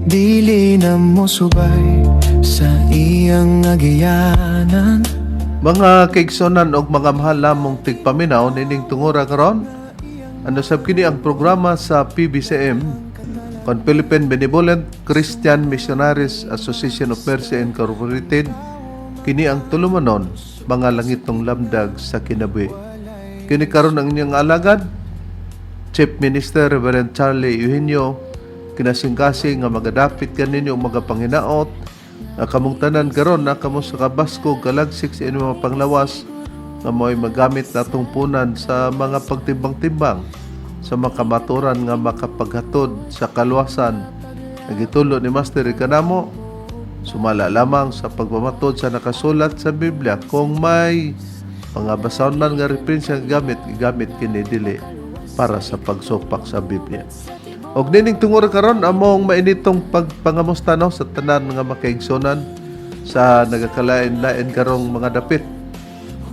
Dili na mo subay sa iyang agianan. Mga kaigsonan og mga mahal namong tigpaminaw nining tungura karon, ano sab kini ang programa sa PBCM kon Philippine Benevolent Christian Missionaries Association of Mercy Incorporated. Kini ang tulumanon Mga Langitnong Lamdag sa Kinabuhi. Kini karon ang inyong alagad, Chief Minister Reverend Charlie Eugenio, kinasingkasing nga magadapit kaninyo og magapanginaot nga kamong tanan karon na kamo sa kabaskog, kalagsik sa inyong mga panglawas, nga mo'y magamit natong punan sa mga pagtimbang-timbang sa mga kamaturan nga makapaghatod sa kaluwasan nga gitulo ni Master kanamo, sumala lamang sa pagpamatod sa nakasulat sa Biblia. Kung may mga basahon man nga referensya gamit, gigamit kini dili para sa pagsupak sa Biblia. Og nining tungod karon, among mainitong pagpangamusta, no, sa tanan nga makaigsonan sa nagakalain-lain karong mga dapit.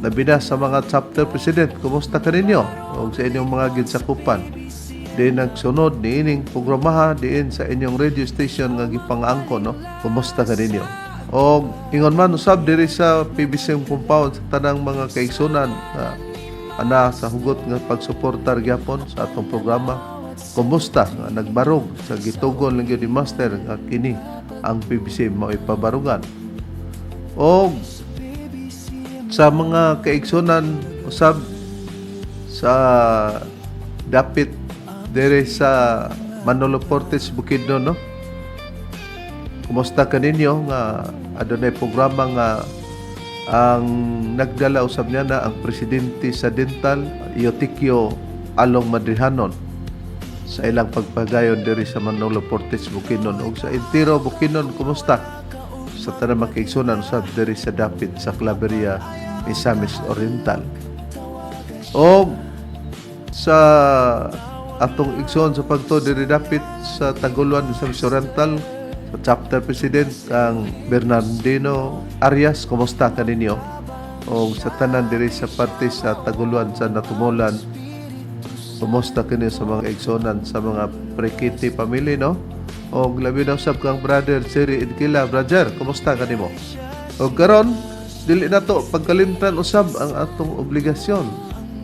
Labi na sa mga chapter president, kumusta kaninyo? Og sa inyong mga ginsakupan. Diin nagsunod niining programaha diin sa inyong radio station nga gipangangko, no? Kumusta kaninyo? Og ingon man usab diri sa PBC compound sa tanang mga kaigsunan na ana sa hugot nga pagsuportar gyapon sa atong programa. Kumusta nga nagbarog sa gitugon lang gyud ni Master nga kini ang PBC mao ipabarugan? Og sa mga kaigsunan usab sa dapit dere sa Manolo Fortich, Bukidnon, no, kumusta kaninyo nga adunay programa nga ang nagdala usab niya na ang presidente sa dental, Eutiquio Along Madrihanon, sa ilang pagpagayon diri sa Manolo Fortich, Bukidnon ug sa entero Bukidnon? Kumusta sa tanang makaigsunan usab diri sa dapit sa Claveria, Misamis Oriental? Og sa atong igsoon sa pagtuo diri dapit sa Taguluan, Misamis Oriental, sa chapter president ang Bernardino Arias, kumusta kaninyo? O sa tanan diri sa parte sa Taguluan sa Natumulan, kumusta kini sa mga igsonan sa mga Prekiti family, no? O labi na usab kang Brother Siri Idkila. Brother, kumusta kanimo? O karon dili nato pagkalimtan usab ang atong obligasyon.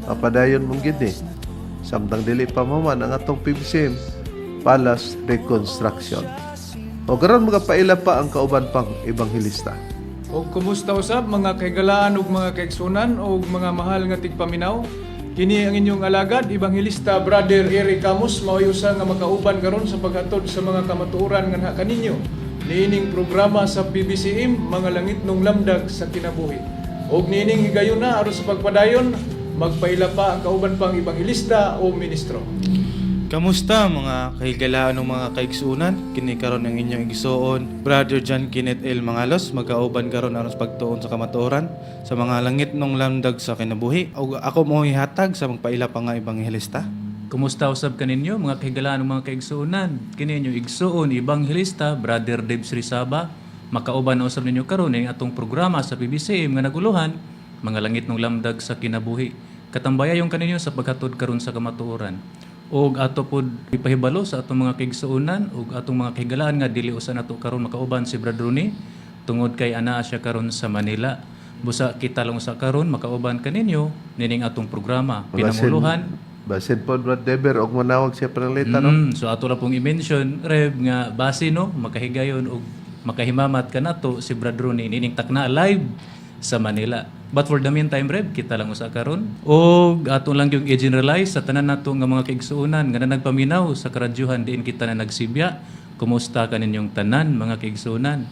Mapadayon mong gid ni samtang dili pa maman ang atong PBCM Palace reconstruction. O karon magapaila pa ang kauban pang ebanghelista. Og kumusta usab, mga kahigalaan ug mga kaigsunan ug mga mahal nga tigpaminaw. Kini ang inyong alagad, Ebanghelista Brother Eric Camus, mao'y usa nga makauban karon sa paghatod sa mga kamatuoran nganha kaninyo niining programa sa PBCM, Mga Langitnong Lamdag sa Kinabuhi. Og niining higayuna, aron sa pagpadayon, magpaila pa ang kauban pang ebanghelista o ministro. Kamusta, mga kahigalaan ng mga kaigsunan? Kini karon ang inyong igsuon, Brother John Kenneth L. Mangalos, magkauban karon aron sa pagtuon sa kamatuoran sa Mga Langitnong Lamdag sa Kinabuhi. Og ako mo hihatag sa magpaila pa nga ebanghelista. Kumusta usab kaninyo, mga kahigalaan ug mga kaigsuonan? Kini inyong igsuon, Ebanghelista Brother Dave Srisaba, makauban na usab ninyo karon ning atong programa sa PBCM nga naguluhan Mga Langitnong Lamdag sa Kinabuhi. Katambayayon kaninyo sa paghatod karon sa kamatuoran. Og ato pod ipahibalo sa atong mga kaigsuonan ug atong mga kahigalaan nga dili usa nato karon makauban si Brad Rooney tungod kay anaa siya karon sa Manila. Busa kita lang usa karon makauban kaninyo nining atong programa. Pinanguluhan Basin po Brad Deber og manawag siya pananglitan, no? So ato ra pong i-mention, Rev, nga base, no, makahigayon og makahimamat kanato si Brad Rooney nining takna live sa Manila. But for the meantime, Rev, kita lang usa karon. Og ato lang yung i-generalize sa tanan nato nga mga kaigsuonan nga nagpaminaw sa karadyuhan diin kita na nagsibya. Kumusta kaninyong tanan, mga kaigsuonan?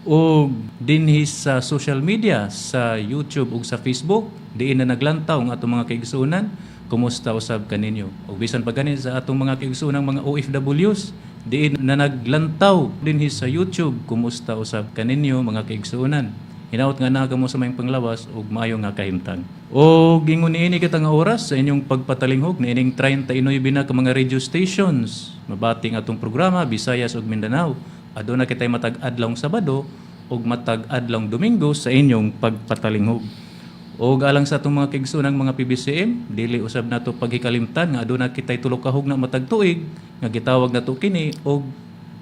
Og dinhi sa social media, sa YouTube ug sa Facebook, diin na naglantaw ang atong mga kaigsuonan. Kumusta usab kaninyo? Ug bisan pa gani sa atong mga kaigsuonang mga OFWs diin na naglantaw dinhi sa YouTube, kumusta usab kaninyo, mga kaigsuonan? Hinaot nga naa kamo sa maayong panglawas ug maayo nga kahimtang. Og ingon niini kita nga oras sa inyong pagpatalinghog niining 39 na ka mga radio stations. Mabati ang atong programa, Visayas ug Mindanao. Aduna kitay matag adlawng Sabado ug matag adlawng Domingo sa inyong pagpatalinghog. Og alang sa atong mga kaigsoonang mga PBCM, dili usab nato paghikalimtan nga aduna kitay tulo ka hugna matag tuig nga gitawag nato kini og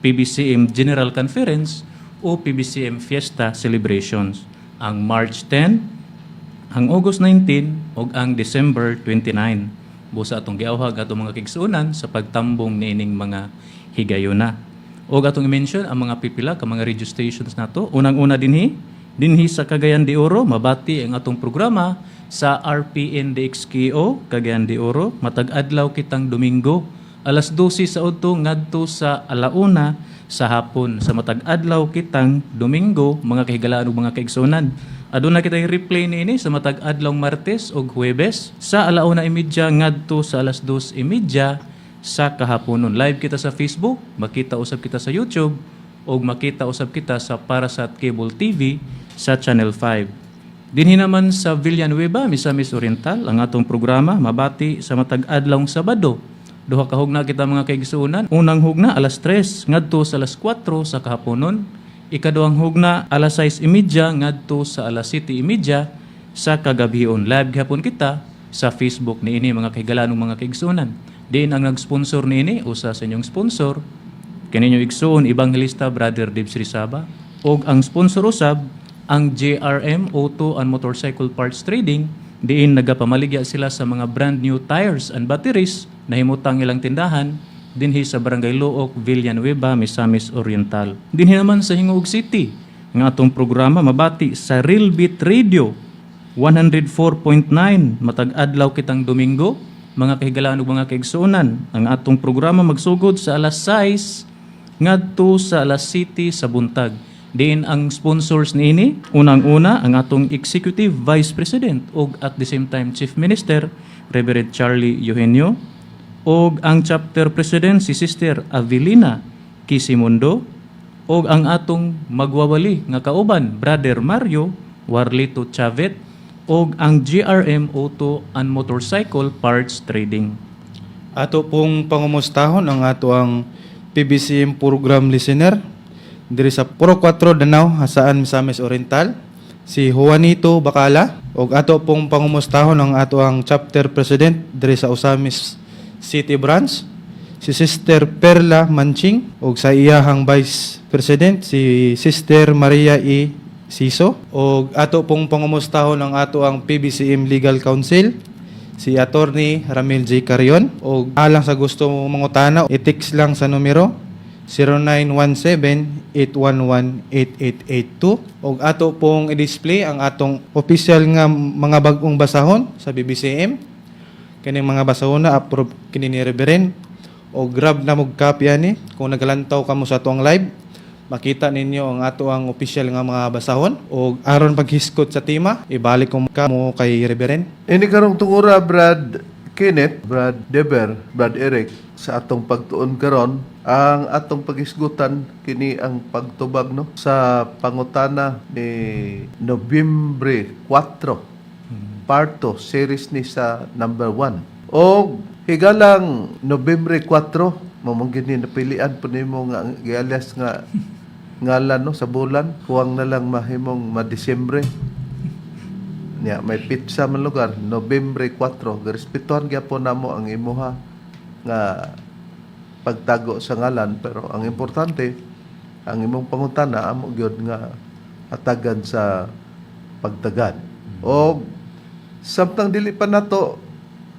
PBCM General Conference o PBCM Fiesta Celebrations, ang March 10, ang August 19 ug ang December 29. Busa atong giawhag atong mga kaigsuonan sa pagtambong niining mga higayuna. Og atong i-mention ang mga pipila ka mga radio stations nato. Unang-una dinhi sa Cagayan de Oro, mabati ang atong programa sa RPN DXKO Cagayan de Oro matag adlaw kitang Domingo alas 12 sa udto ngadto sa alauna sa hapon sa matag adlaw kitang Domingo, mga kahigalaan ug mga kaigsuonan. Aduna kitay replay niini sa matag adlaw Martes ug Huwebes sa 1:30 ngadto sa 2:30 sa kahaponon. Live kita sa Facebook, makita usab kita sa YouTube ug makita usab kita sa Parasat Cable TV sa Channel 5. Dinhi naman sa Villanueva, Misamis Oriental, ang atong programa mabati sa matag adlawng Sabado. Duha ka hugna kita, mga kaigsuonan. Unang hugna alas 3 ngadto sa alas 4 sa kahaponon. Ikaduhang hugna alas 6:30 ngadto sa alas 7:30 sa kagabhion. Live gihapon kita sa Facebook niini, mga kahigalaan ug mga kaigsuonan. Diin ang nag-sponsor niini, usa sa inyong sponsor, kaninyo igsuon Evangelista Brother Dibs Rizaba, ug ang sponsor usab ang JRM Auto and Motorcycle Parts Trading, diin nagapamaligya sila sa mga brand new tires and batteries. Nahimutang ilang tindahan dinhi sa Barangay Looc, Villanueva, Misamis Oriental. Dinhi naman sa Gingoog City, nga atong programa mabati sa Real Beat Radio 104.9 matag adlaw kitang Domingo, mga kahigalaan ug mga kaigsuonan. Ang atong programa magsugod sa alas 6 ngadto sa alas 7 sa buntag. Diin ang sponsors niini, unang-una ang atong Executive Vice President ug at the same time Chief Minister, Reverend Charlie Eugenio, ug ang Chapter President si Sister Avelina Quisimundo, ug ang atong magwawali nga kauban, Brother Mario Warlito Chavet, ug ang GRM Auto and Motorcycle Parts Trading. Ato pong pangumustahon ang ato ang PBCM program listener diri sa Puro 4 Danao, Jasaan, Misamis Oriental, si Juanito Bacala, ug ato pong pangumustahon ang ato ang chapter president diri sa Ozamiz City Branch, si Sister Perla Manching, ug sa iyahang vice president si Sister Maria E. Siso, ug ato pong pangumustahon ang ato ang PBCM Legal Counsel, si Attorney Ramil J. Carion, o alang sa gusto mo mangutana, i-text lang sa numero 0917-811-8882, og ato pong i-display ang atong official nga mga bag-ong basahon sa PBCM. Kining mga basahon na approve kini ni Reverend o grab na mo copy ani. Kung nagalantaw kamo sa atong live, makita ninyo ang ato ang official nga mga basahon. O aron paghiskot sa tema, ibalik ko ka mo kay Reverend. Ini karong tungura, Brad Kenneth, Brad Deber, Brad Eric, sa atong pagtuon karon, ang atong pagisgutan kini ang pagtubag, no, sa pangutana ni Nobyembre 4, parto series ni sa number 1. Og higalang Nobyembre 4 mao man gini napilian po nimo nga gialias nga ngalan, no, sa bulan. Kuwang na lang mahimong ma-Disyembre niya, may pizza man lugar Nobyembre 4. Respetuhan gyapon namo ang imuha nga pagtago sa ngalan, pero ang importante ang imong pangutana amo gyud nga hatagan sa pagtagad. O samtang dili pa nato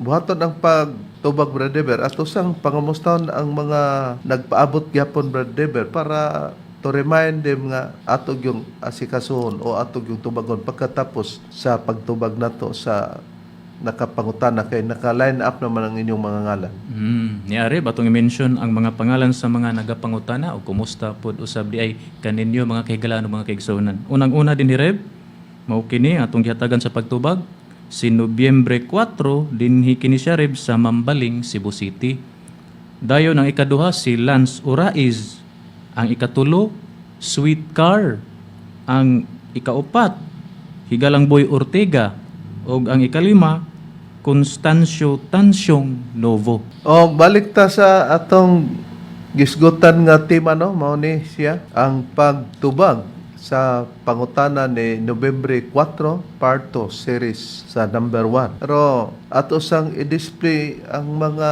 buhaton ang pagtubag, Brad Deber, ato sang pangamustahon ang mga nagpaabot gyapon, Brad Deber, para to remind them nga ato yung asikasuhon o ato yung tubagon pagkatapos sa pagtubag nato sa nakapangutana, kay naka-line up naman ang inyong mga ngalan. Niari batong i-mention ang mga pangalan sa mga nagapangutana o kumusta pod usab di ay kaninyo, mga kahigalaan ug mga kaigsuonan. Unang-una din ni Reb, mao kini atong gihatagan sa pagtubag si Nobyembre 4, dinhi kini siya, Reb, sa Mambaling, Cebu City. Dayon ang ikaduha si Lance Uraiz, ang ikatulo Sweet Car, ang ikaupat Higalang Boy Ortega, ug ang ikalima Constancio Tansyong Novo. O balik ta sa atong gisgutan nga tema, no, mao ni siya ang pagtubag sa pangutana ni Nobyembre 4 parto series sa number 1. Pero ato sang i-display ang mga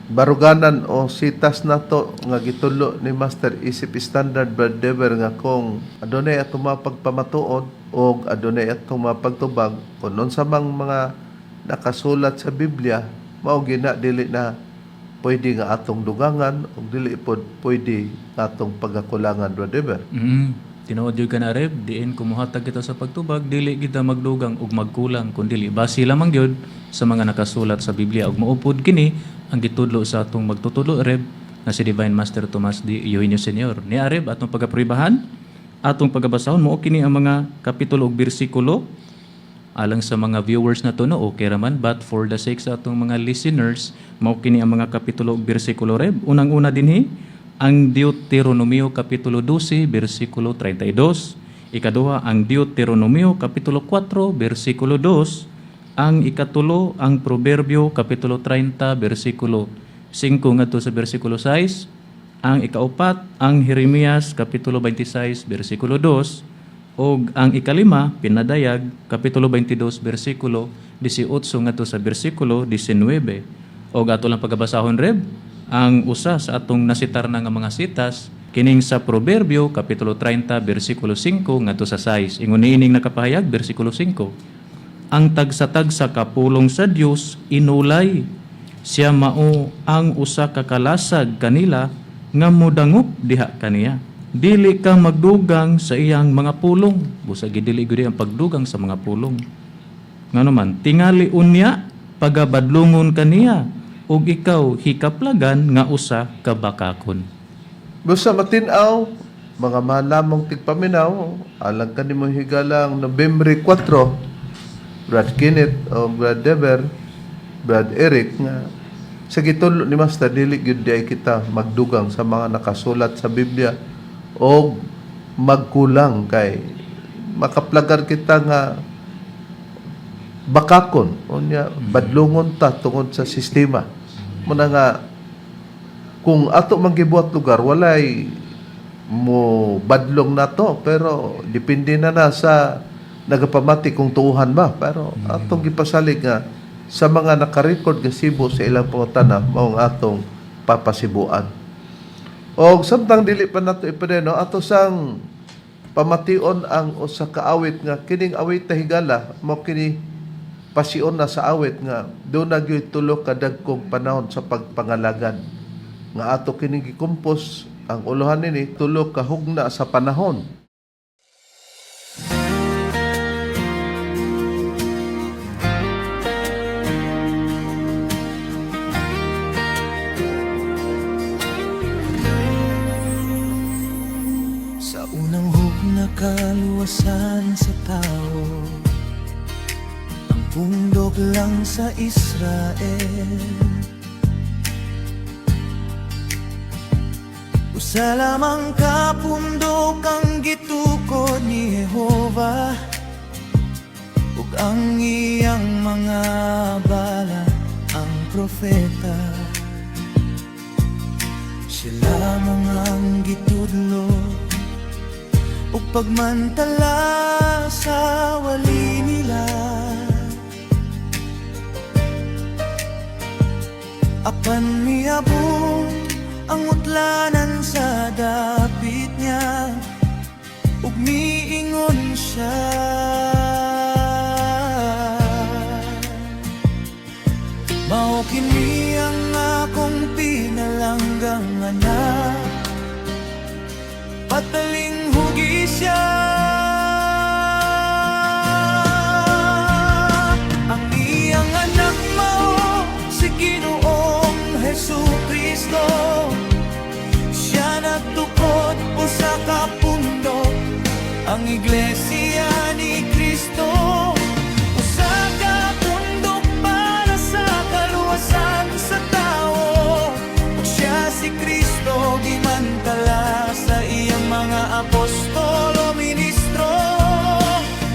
Baruganan o sitas nato nga gitulo ni Master Isip Standard Brad Dever nga kung adunay atong mapagpamatuod o adunay atong mapagtubag kung unsa mang mga nakasulat sa Biblia, mao gina, dili na pwede nga atong dugangan o dili pod pwede nga atong pagakulangan, Brad Dever. Tinuod jud ka na, Reb, diin kumuhatag kita sa pagtubag, dili kita magdugang ug magkulang kun dili base lamang gyud sa mga nakasulat sa Biblia ug maupod kini ang gitudlo sa atong magtutudlo, Reb, na si Divine Master Tomas D. Eugenio Senior. Ni Reb, atong pagapribahan, atong pagabasahon mo kini ang mga kapitulo ug bersikulo alang sa mga viewers na to, no, okay raman, but for the sake sa atong mga listeners, mao kini ang mga kapitulo ug bersikulo, Reb. Unang-una dinhi ang Deuteronomio kapitulo 12 bersikulo 32, ikaduha ang Deuteronomio kapitulo 4 bersikulo 2, ang ikatulo ang Proverbio kapitulo 30 bersikulo 5 ngadto sa bersikulo 6, ang ikaupat ang Jeremias kapitulo 26 bersikulo 2, og ang ikalima Pinadayag kapitulo 22 bersikulo 18 ngadto sa bersikulo 19. Og ato lang pagabasahon, Reb, ang usa sa atong nasitar na nga mga sitas kining sa Proverbio kapitulo 30 bersikulo 5 ngadto sa 6. Ingon niining nakapahayag, bersikulo 5: "Ang tagsa-tagsa kapulong sa Dios inulay. Siya mao ang usa ka kalasag kanila nga modangop diha kaniya. Dili ka magdugang sa iyang mga pulong." Busa gidili gud ang pagdugang sa mga pulong. Ngano man, tingali unya pagabadlungon kaniya ug ikaw hikaplagan nga usa ka bakakon. Busa matin-aw, mga malamong tigpaminaw, alang kanimo higalang Nobyembre 4, Brad Kenneth o Brad Dever, Brad Eric, nga sa gitulo ni Master, dili gyud diay kita magdugang sa mga nakasulat sa Biblia o magkulang kay makaplagar kita nga bakakon, unya badlungon ta tungod sa sistema muna nga kung ato man gibuhat lugar, walay mo badlong nato, pero depende na na sa nagapamati kung tuuhan ba, pero atong gipasalig nga sa mga nakarecord nga sibo sa ilang pangutana mao ang atong papasibuan. Og samtang dili pa nato ipadeno, ato sang pamation ang usa ka awit nga kining awit ta, higala, mao kini pasion na sa awit nga duna gyud tulo ka dagkong panahon sa pagpangalagad nga ato kining gikompos. Ang uluhan nini, "Tulo ka Hugna sa Panahon." Sa unang hugna kaluwasan sa tao, ang pundok lang sa Israel. Usa lamang ka pundok ang gitukod ni Jehova ug ang iyang mga bala ang propeta. Sila mga ang gitudlo ug pagmantala sa wali nila. Apan miabot ang utlanan sa dapit niya ug miingon siya: "Mao kini ang akong pinalanggang anak, patalinghugi siya." Ang iyang anak mao si Ginoong Hesu Kristo. Siya nagtukod usa ka pundok, ang Iglesia ni Kristo. Usa ka pundok para sa kaluwasan sa tao. Ug siya si Kristo gimantala sa iyang mga apostol o ministro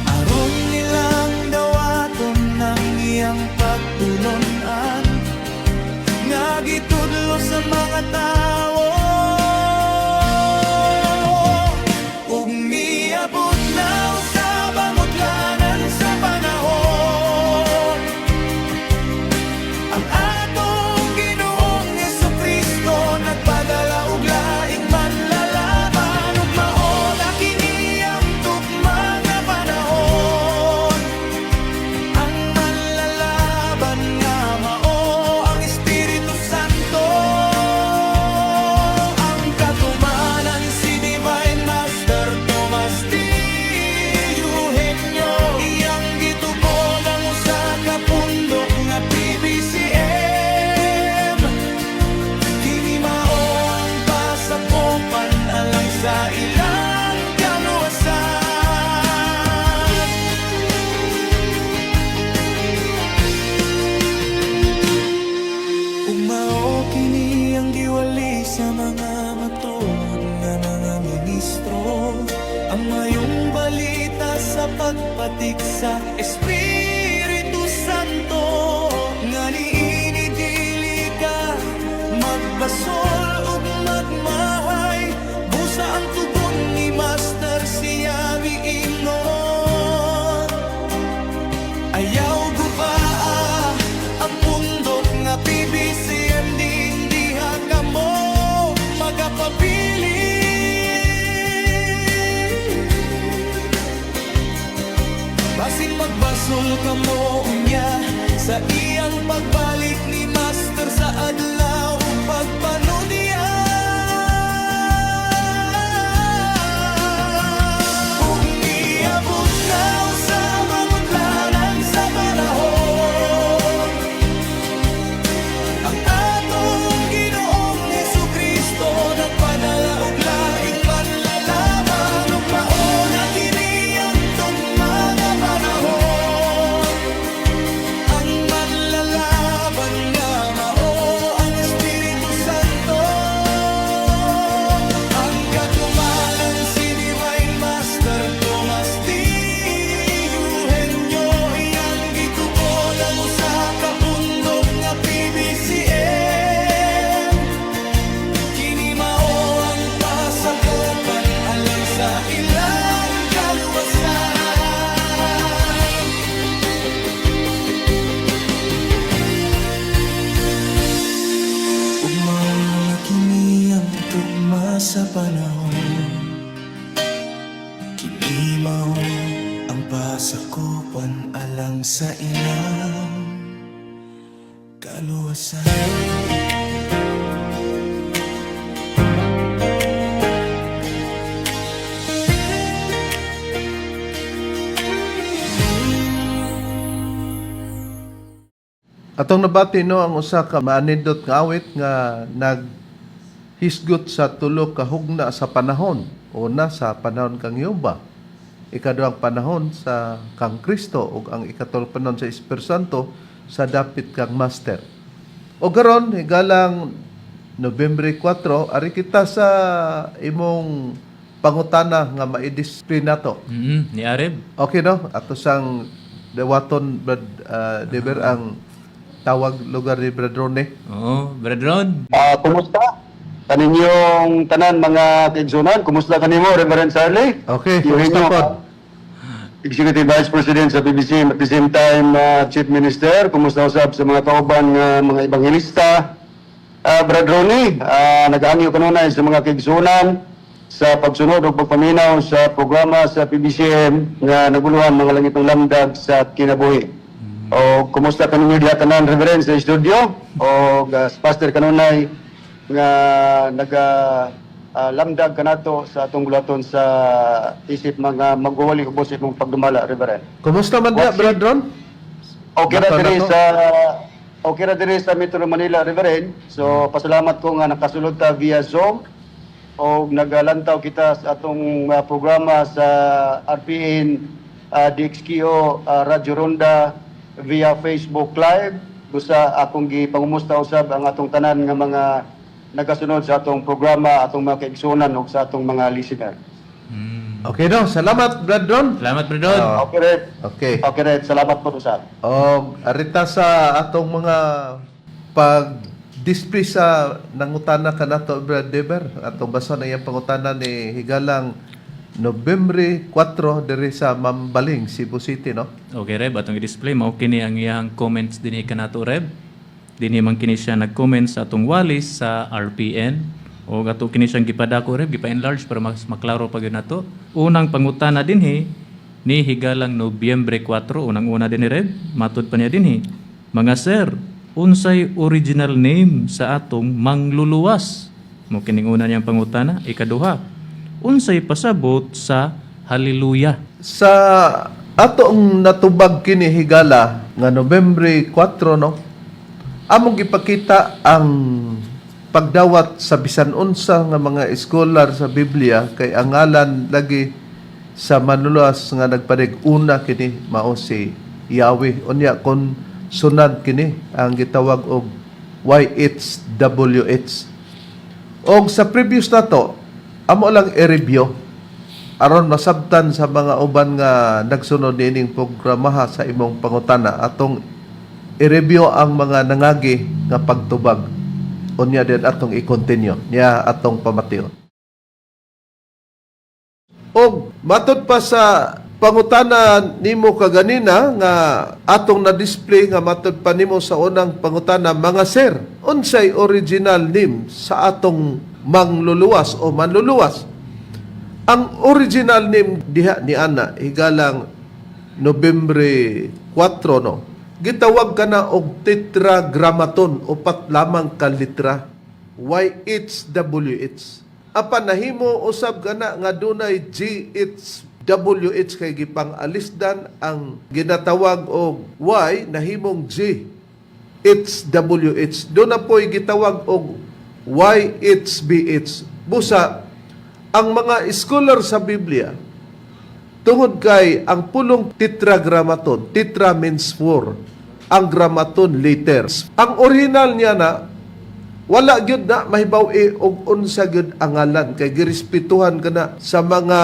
aron nilang dawaton ang iyang pagtulon-an nga gitudlo sa mga tao. Ug miabot na usab ang utlanan sa panahon. Ang atong Ginoong Pagpatik sa Espiritu Santo, nga niini dili ka magbasol ug magmahay. Busa ang tugon ni Master, siya miingon: "Ayaw gubaa ang pundok nga PBCM, diha kamo magapabili." Basin magbasol kamo unya sa iyang pagbalik ni Master sa adlaw pagpanudian. Ug niabot na sa mangudlanan sa panahon, ang atong Ginoong Hesukristo nagpadala og laing manlalaban, ug mao na kini ang tugma nga panahon. Ang manlalaban nga mao ang Espiritu Santo, ang katumanan si Divine Master Tomas D. Eugenio, iyang gituon ang usa ka pundok nga PBCM. Kini mao ang pasakopan alang sa ilang kaluwasan. Ug mao na kini ang tugma sa panahon. Kini mao ang pasakopan alang sa ilang kaluwasan. Atong nabati, no, ang usa ka maanindot nga awit nga naghisgot sa tulo ka hugna sa panahon. Una, sa panahon kang Yuba. Ikaduhang panahon sa kang Kristo, ug ang ikatulong panahon sa Espiritu Santo sa dapit kang Master. O karon, higalang Nobyembre 4, ari kita sa imong pangutana nga maidisplay nato. Ni Areb. Okay, no? Ato sang dawaton, Brad Deber, ang tawag lugar ni Brad Rone. Oo, Brad Ron. Kumusta? Kaninyong tanan, mga kaigsunan, kumusta kanimo, Reverend Sarley? Okay, Eugenio, kumusta pod? Executive Vice President sa PBC, at the same time Chief Minister, kumusta usab sa mga kauban nga mga ebanghelista? Brad Ronnie, nagaangyo kanunay sa mga kaigsunan sa pagsunod o pagpaminaw sa programa sa PBCM nga naguluhan mga langitong lamdag sa kinabuhi. O kumusta kaninyo diha tanan, Reverend, sa studio o Pastor kanunay nga naga lamdag kanato sa atong gulaton sa isip mga magwawali ubos imong pagdumala, Reverend. Kumusta man diha, Brad Ron? Okay ra Nato, diri nato. sa okay ra diri sa Metro Manila, Reverend. So pasalamat ko nga nakasulod ta via Zoom o nagalantaw kita sa atong programa sa RPN DXQO Radio Ronda via Facebook Live. Busa akong gipangumusta usab ang atong tanan nga mga nagasunod sa atong programa, atong mga kaigsunan ug sa atong mga listener. Okay, no? Salamat, Brad Ron. Salamat, Brad Ron. Ah. Okay, Red. Okay. Okay, Red. Salamat po usab. O arita sa atong mga pag-display sa nangutana kanato, Brad Deber. Atong basa na iyang pangutana ni higalang Nobyembre 4 diri sa Mambaling, Cebu City, no? Okay, Reb, atong i-display mao kini ang iyang comments dinhi kanato, Reb. Dinhi man kini siya nag-comment sa atong walis sa RPN. O ato kini siyang gipadako, Reb, gipa-enlarge para mas maklaro pa gyud nato. Unang pangutana dinhi ni higalang Nobyembre 4, unang-una dinhi, Reb, matud pa niya dinhi. "Mga sir, unsay original name sa atong mangluluwas?" Mo kining una niyang pangutana. Ikaduha, unsay pasabot sa hallelujah? Sa atong natubag kini higala nga Nobyembre 4, no, among gipakita ang pagdawat sa bisan unsa nga mga scholar sa Biblia kay ang ngalan lagi sa manluluwas nga nagpanig una kini mao si Yahweh. Unya kon sunad kini ang gitawag og YHWH. Og sa previous nato, amo lang i-review. Aron masabtan sa mga uban nga nagsunod niining programaha sa imong pangutana, atong i-review ang mga nangagi nga pagtubag. Unya din atong i-continue niya atong pamation. Og matod pa sa pangutana nimo kaganina nga atong na-display nga matod pa nimo sa unang pangutana, mga sir, unsay original name sa atong mangluluwas o manluluwas? Ang original name diha ni ana, higalang Nobyembre 4, no, gitawag ka na og tetragrammaton, upat lamang ka litra, YHWH. Apan nahimo usab kana nga dunay GHWH kay gipang-alisdan ang ginatawag og Y, nahimong G HWH. Doon na po'y gitawag og YHBH. Busa, ang mga scholar sa Biblia, tungod kay ang pulong tetragrammaton, tetra means four, ang grammaton letters. Ang original niya na, wala gyud na mahibaw-i og unsa gyud ang ngalan kay girespetuhan kana sa mga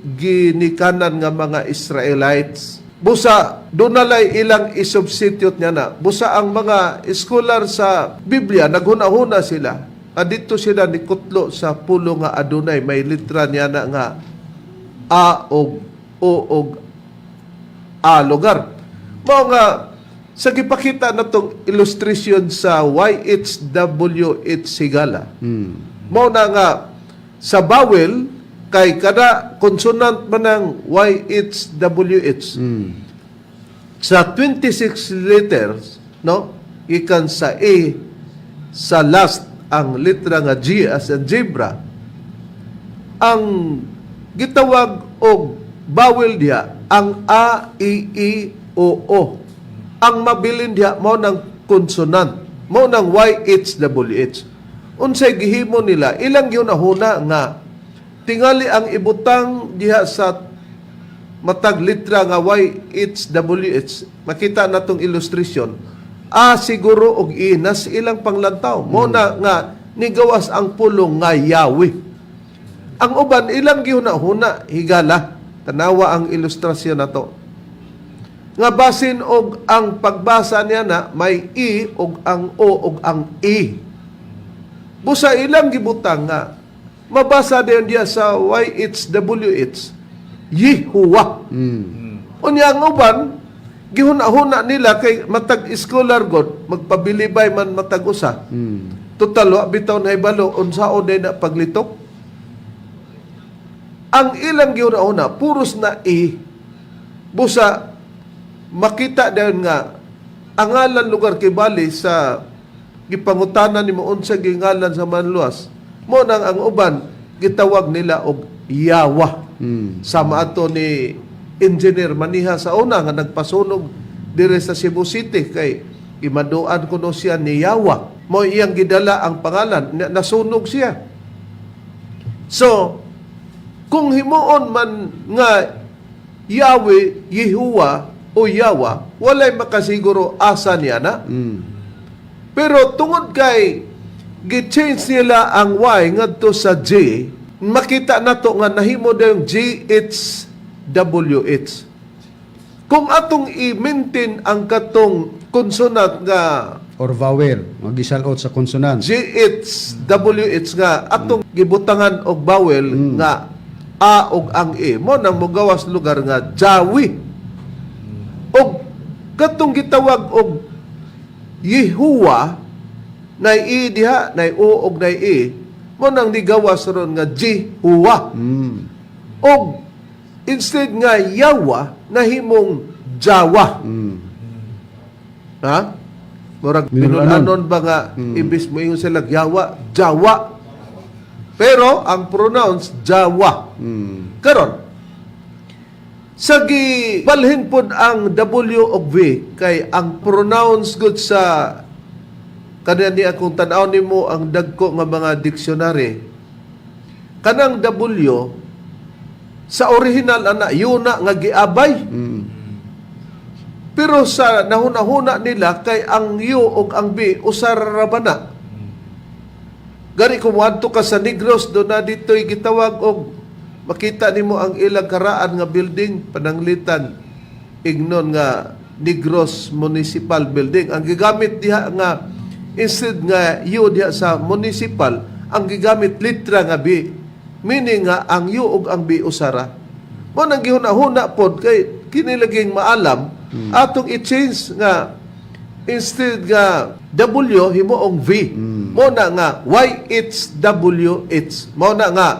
ginikanan nga mga Israelites. Busa dunalay ilang isubstitute niya na. Busa ang mga scholar sa Biblia naghuna-huna sila. Adito sila ni kutlo sa pulo nga adunay may litra niya na nga A og O og A lugar. Mao nga sa gipakita na tong illustration sa YHWH Sigala. Mao na nga sa vowel kay kada consonant man ang YHWH. Sa 26 letters, no? Ikan sa A sa last ang litra nga G as in zebra. Ang gitawag og vowel diha ang A, I, E, O, O. Ang mabilin diha mao ng consonant, mao ng Y, H, W, H. Unsay gihimo nila, ilang gihuna nga tingali ang ibutang diha sa matag litra nga Y, H, W, H. Makita na tong illustration. A siguro og I nas ilang panglantaw. Mo na nga nigawas ang pulong nga Yahweh. Ang uban ilang gihuna-huna higala. Tanawa ang ilustrasyon nato. Nga basin og ang pagbasa niya na may I og ang O og ang E. Busa ilang gibutang nga mabasa din diya sa YHWH, Yehuwa. Unya ang uban gihuna-huna nila kay matag scholar god magpabilibay man matag usa. Total wa bitaw na hibalo unsaon day na paglitok. Ang ilang gihuna-huna puros na E. Busa makita dayon nga ang ngalan lugar kay bali sa gipangutana nimo unsa gingalan sa manluwas mo nang ang uban gitawag nila og Yawa. Sama ato ni Engineer Maniha sa una nga nagpasunog dire sa Cebu City kay imaduan kuno siya ni Yawa. Mo iyang gidala ang pangalan, nasunog siya. So, kung himuon man nga Yahweh, Yehuwa o Yawa, walay makasiguro asa niya na. Pero tungod kay gi-change nila ang Y ngadto sa J, makita nato nga nahimo dayon G H W H. Kung atong i-maintain ang katong consonant nga Or vowel, magisalot sa consonant. G H W H nga atong gibutangan og vowel nga A og ang E, mo nang mogawas lugar nga Jawi. Og katong gitawag og Yehuwa nay E diha, nay O og nay E, mo nang nigawas ron nga Jehuwa. Og instead nga Yawa nahimong Jawa. Ha? Murag Minulanon. minulanon ba nga imbis mo ingon sila Yawa, Jawa. Pero ang pronounce Jawa. Karon sa gibalhin pod ang W og V kay ang pronounce good sa kanya ni akong tan-aw nimo ang dagko nga mga dictionary, kanang W sa original ana yuna nga giabay. Pero sa nahuna-huna nila kay ang U ug ang B usa ra ba na. Gani kung moadto ka sa Negros, do na dito'y gitawag og Makita nimo ang ilang karaan nga building, pananglitan ignon nga Negros Municipal Building. Ang gigamit diha nga instead nga U diha sa municipal, ang gigamit litra nga B. Meaning nga ang U ug ang B usara. Mo nang gihuna-huna pod kay kini laging maalam atong i-change nga instead nga W himuong V. Mo na nga Y H W H. Mo na nga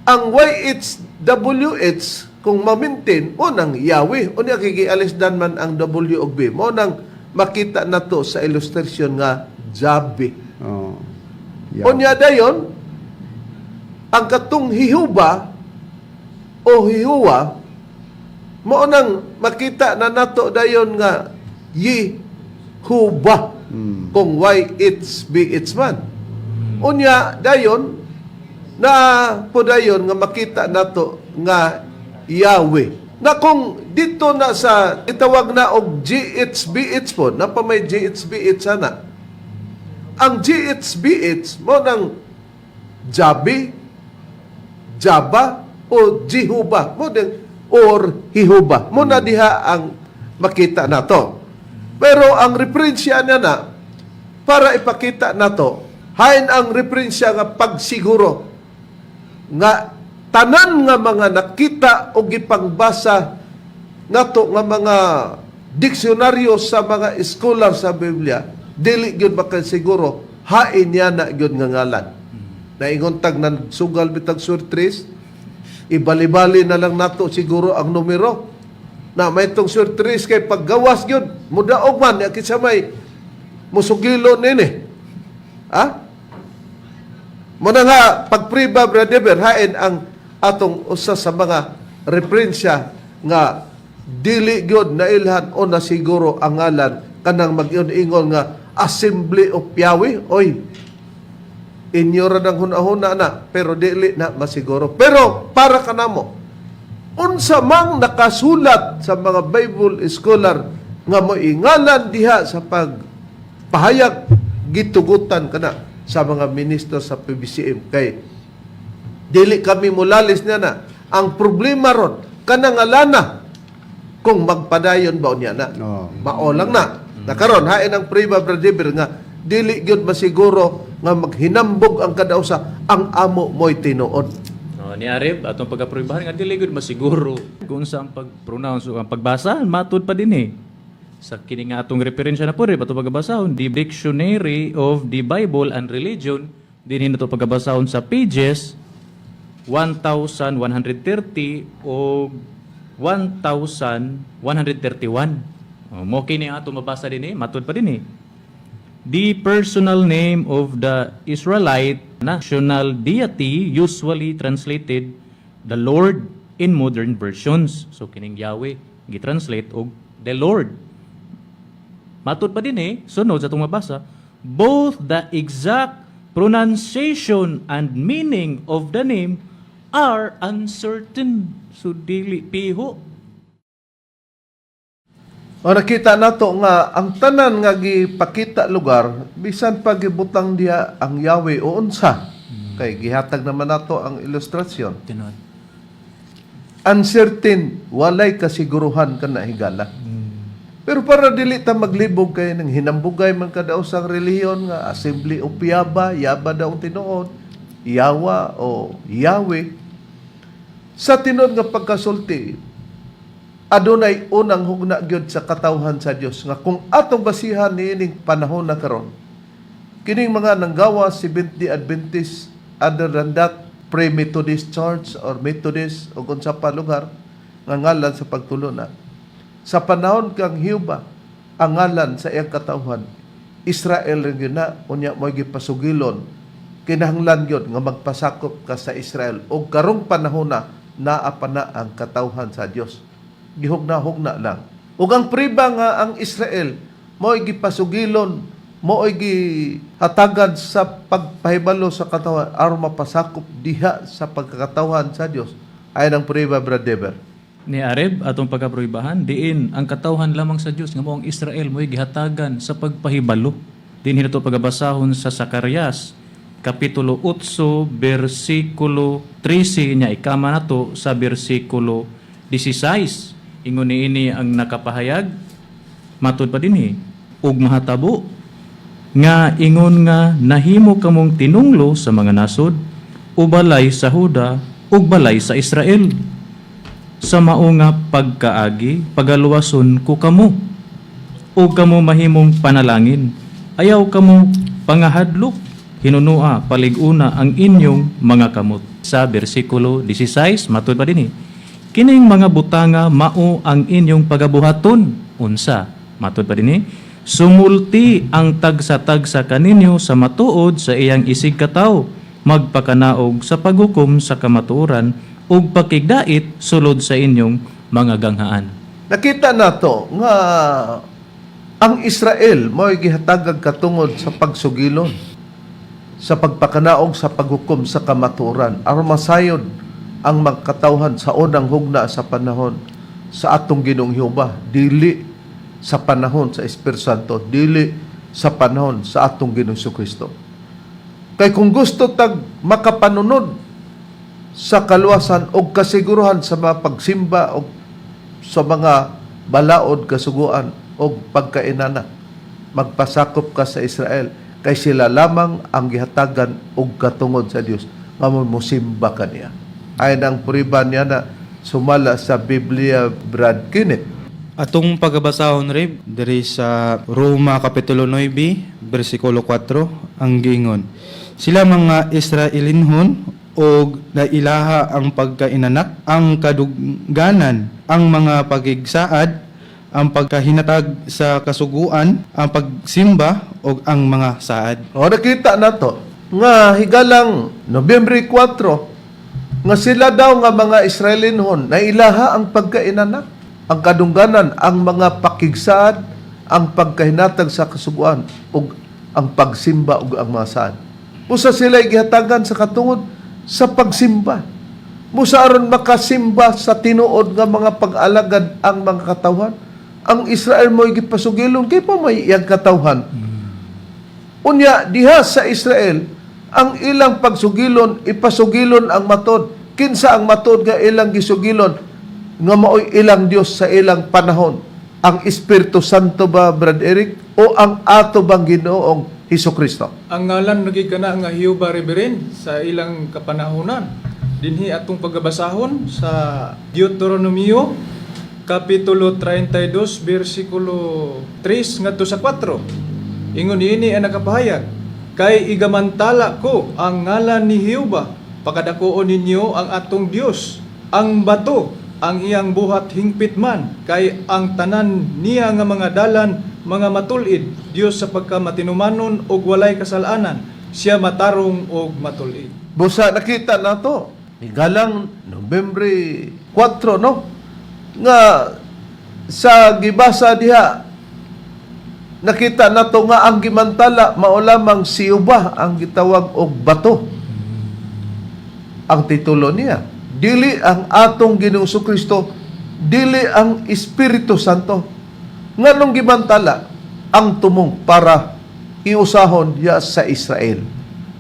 ang YHWH kung ma-maintain mo nang Yahweh. Unya kay gialis-dan man ang W ug B. Mo nang makita nato sa illustration nga Jabe. Oh. Yeah. Unya dayon ang katong hihuba o hihuwa mao nang makita na nato dayon nga Yehuba kung YHBH man. Unya dayon na po dayon nga makita nato nga Yahweh. Na kung dito na sa itawag na og GHBH po, napa may GHBH sana. Ang GHBH mo nang Jabi, Jaba o Jehuba mo din or Hihuba. Mo na diha ang makita nato. Pero ang referensya niya na para ipakita nato, hain ang referensya nga pagsiguro nga tanan nga mga nakita o gipangbasa nato nga mga diksyonaryo sa mga scholar sa Biblia, dili gyud makasiguro hain niya na gyud nga ngalan. Naingon tag sugal bitag surtris, ibalibali na lang nato siguro ang numero. Na may tong surtris kay paggawas gyud mudaog man ya kinsa may musugilo nini. Ha? Muna nga, pagpriba, Brother Eber, hain ang atong usa sa mga referensya nga dili gyud nailhan o nasiguro ang ngalan kanang mag-ingon nga Assembly of Yahweh. Oy, inyo ra nang hunahuna na, pero dili na masiguro. Pero para kanamo, unsa mang nakasulat sa mga Bible scholar nga moingalan diha sa pagpahayag, gitugutan kana sa mga ministro sa PBCM kay dili kami mulalis niya na ang problema ron kanang alana kung magpadayon ba unya na. Oo. Mao lang na. Nakaron hain ang priba, Brother, nga dili gyud masiguro nga maghinambog ang kada usa ang amo mo'y tinuod. No, ni Areb, atong pagkapruibahan nga dili gud masiguro kung sa ang pag-pronounce o ang pagbasa, matud pa din eh. Sa kini nga atong referensya na po rin, atong pagkabasahon, the Dictionary of the Bible and Religion, dinhi na to pagkabasahon sa pages 1130 o 1131. O, mo kini ang atong mabasa din eh, matud pa din eh. The personal name of the Israelite national deity, usually translated the Lord in modern versions. So kining Yahweh gitranslate og the Lord. Matud pa din eh, sunod sa itong mabasa, both the exact pronunciation and meaning of the name are uncertain. So dili piho. O nakita nato nga ang tanan nga gipakita lugar bisan pa gibutang diha ang Yahweh o unsa kay gihatag naman nato ang ilustrasyon. Tinuod. Uncertain, walay kasiguruhan kana higala. Pero para dili ta maglibog kay nang hinambugay man kada usang relihiyon nga Assembly of Yaba, Yaba daw ang tinuod, Yawa o Yahweh. Sa tinuod nga pagkasulti, adunay unang hugna gyud sa katawhan sa Dios nga kung atong basihan niining panahon na karon, kining mga nanggawa Seventh-day Adventist, other than that pre-Methodist Church or Methodist o kung sa pa lugar nga ngalan sa pagtulo na sa panahon kang Hiuba, ang ngalan sa iyang katawhan Israel rin gyud na. Unya mo gipasugilon, kinahanglan gyud nga magpasakop ka sa Israel og karong panahon na naa pa na ang katawhan sa Dios, gihugna-hugna lang. Ug ang priba nga ang Israel mo'y gipasugilon, mo'y gihatagan sa pagpahibalo sa katawan aron mapasakop diha sa pagkakatawan sa Dios ay ang priba, Brother Deber. Ni Areb, atong pagkapruibahan, diin ang katawhan lamang sa Dios nga mao ang Israel mo'y gihatagan sa pagpahibalo. Dinhi nato pagabasahon sa Zacarias Kapitulo 8 bersikulo 13 nya ikama nato sa bersikulo 16. Ingon niini ang nakapahayag matud pa dinhi ug mahatabo nga ingon nga nahimo kamong tinunglo sa mga nasod o balay sa Huda ug balay sa Israel sa mao nga pagkaagi pagaluwason ko kamo ug kamo mahimong panalangin. Ayaw kamo pangahadlok, hinunua palig-una ang inyong mga kamot. Sa bersikulo 16, matud pa dinhi. Kining mga butanga mao ang inyong pagabuhaton. Unsa? Matud pa dinhi. Sumulti ang tagsa-tagsa kaninyo sa matuod sa iyang isig katawo, magpakanaog sa paghukom sa kamatuoran ug pakigdait sulod sa inyong mga ganghaan. Nakita nato nga ang Israel mao'y gihatagag katungod sa pagsugilon, sa pagpakanaog sa paghukom sa kamatuoran aron masayod ang magkatawhan sa unang hugna sa panahon sa atong Ginoong Jehova, dili sa panahon sa Espiritu Santo, dili sa panahon sa atong Ginoong Kristo. Kay kung gusto tag makapanunod sa kaluwasan o kasiguruhan sa mga pagsimba o sa mga balaod, kasuguan o pagkainana, magpasakop ka sa Israel kay sila lamang ang gihatagan og katungod sa Dios nga mosimba kaniya. Ayon ang puriba niya na sumala sa Biblia, Brad Kenneth. Atong pagabasahon, Reb, diri sa Roma kapitulo 9 bersikulo 4 ang giingon. Sila mga Israelinhon og nailaha ang pagkainanak, ang kadungganan, ang mga pagigsaad, ang pagkahinatag sa kasuguan, ang pagsimba ug ang mga saad. O nakita na to nga higalang Nobyembre 4 nga sila daw nga mga Israelinhon na ilaha ang pagkainanak, ang kadungganan, ang mga pakigsaad, ang pagkahinatag sa kasuguan ug ang pagsimba ug ang mga saad. Busa sila gihatagan sa katungod sa pagsimba. Busa aron makasimba sa tinuod nga mga pag-alagad ang mga katawhan. Ang Israel mo'y gipasugilon kay pa may iyang katawhan. Unya diha sa Israel ang ilang pagsugilon, ipasugilon ang matod. Kinsa ang matod nga ilang gisugilon nga maoy ilang Dios sa ilang panahon? Ang Espiritu Santo ba, Brad Eric, o ang ato bang Ginoong Hesus Kristo? Ang ngalan naging kana nga Jehova, Reverend, sa ilang kapanahonan. Dinhi atong pagabasahon sa Deuteronomio kapitulo 32 bersikulo 3 ngadto sa 4. Ingon niini ang nakapahayag, kay igamantala ko ang ngalan ni Jehova, pakadakuon ninyo ang atong Dios, ang bato ang iyang buhat hingpit man, kay ang tanan niya nga mga dalan mga matulid, Dios sa pagkamatinumanon og walay kasalanan, siya matarong og matulid. Busa nakita na to. Higalang Nobyembre 4, no? Nga sa gibasa diha nakita na to nga ang gimantala mao lamang si Uba ang gitawag og bato. Ang titulo niya, dili ang atong Ginoong Kristo, dili ang Espiritu Santo. Nganong gimantala ang tumong para iusahon ya sa Israel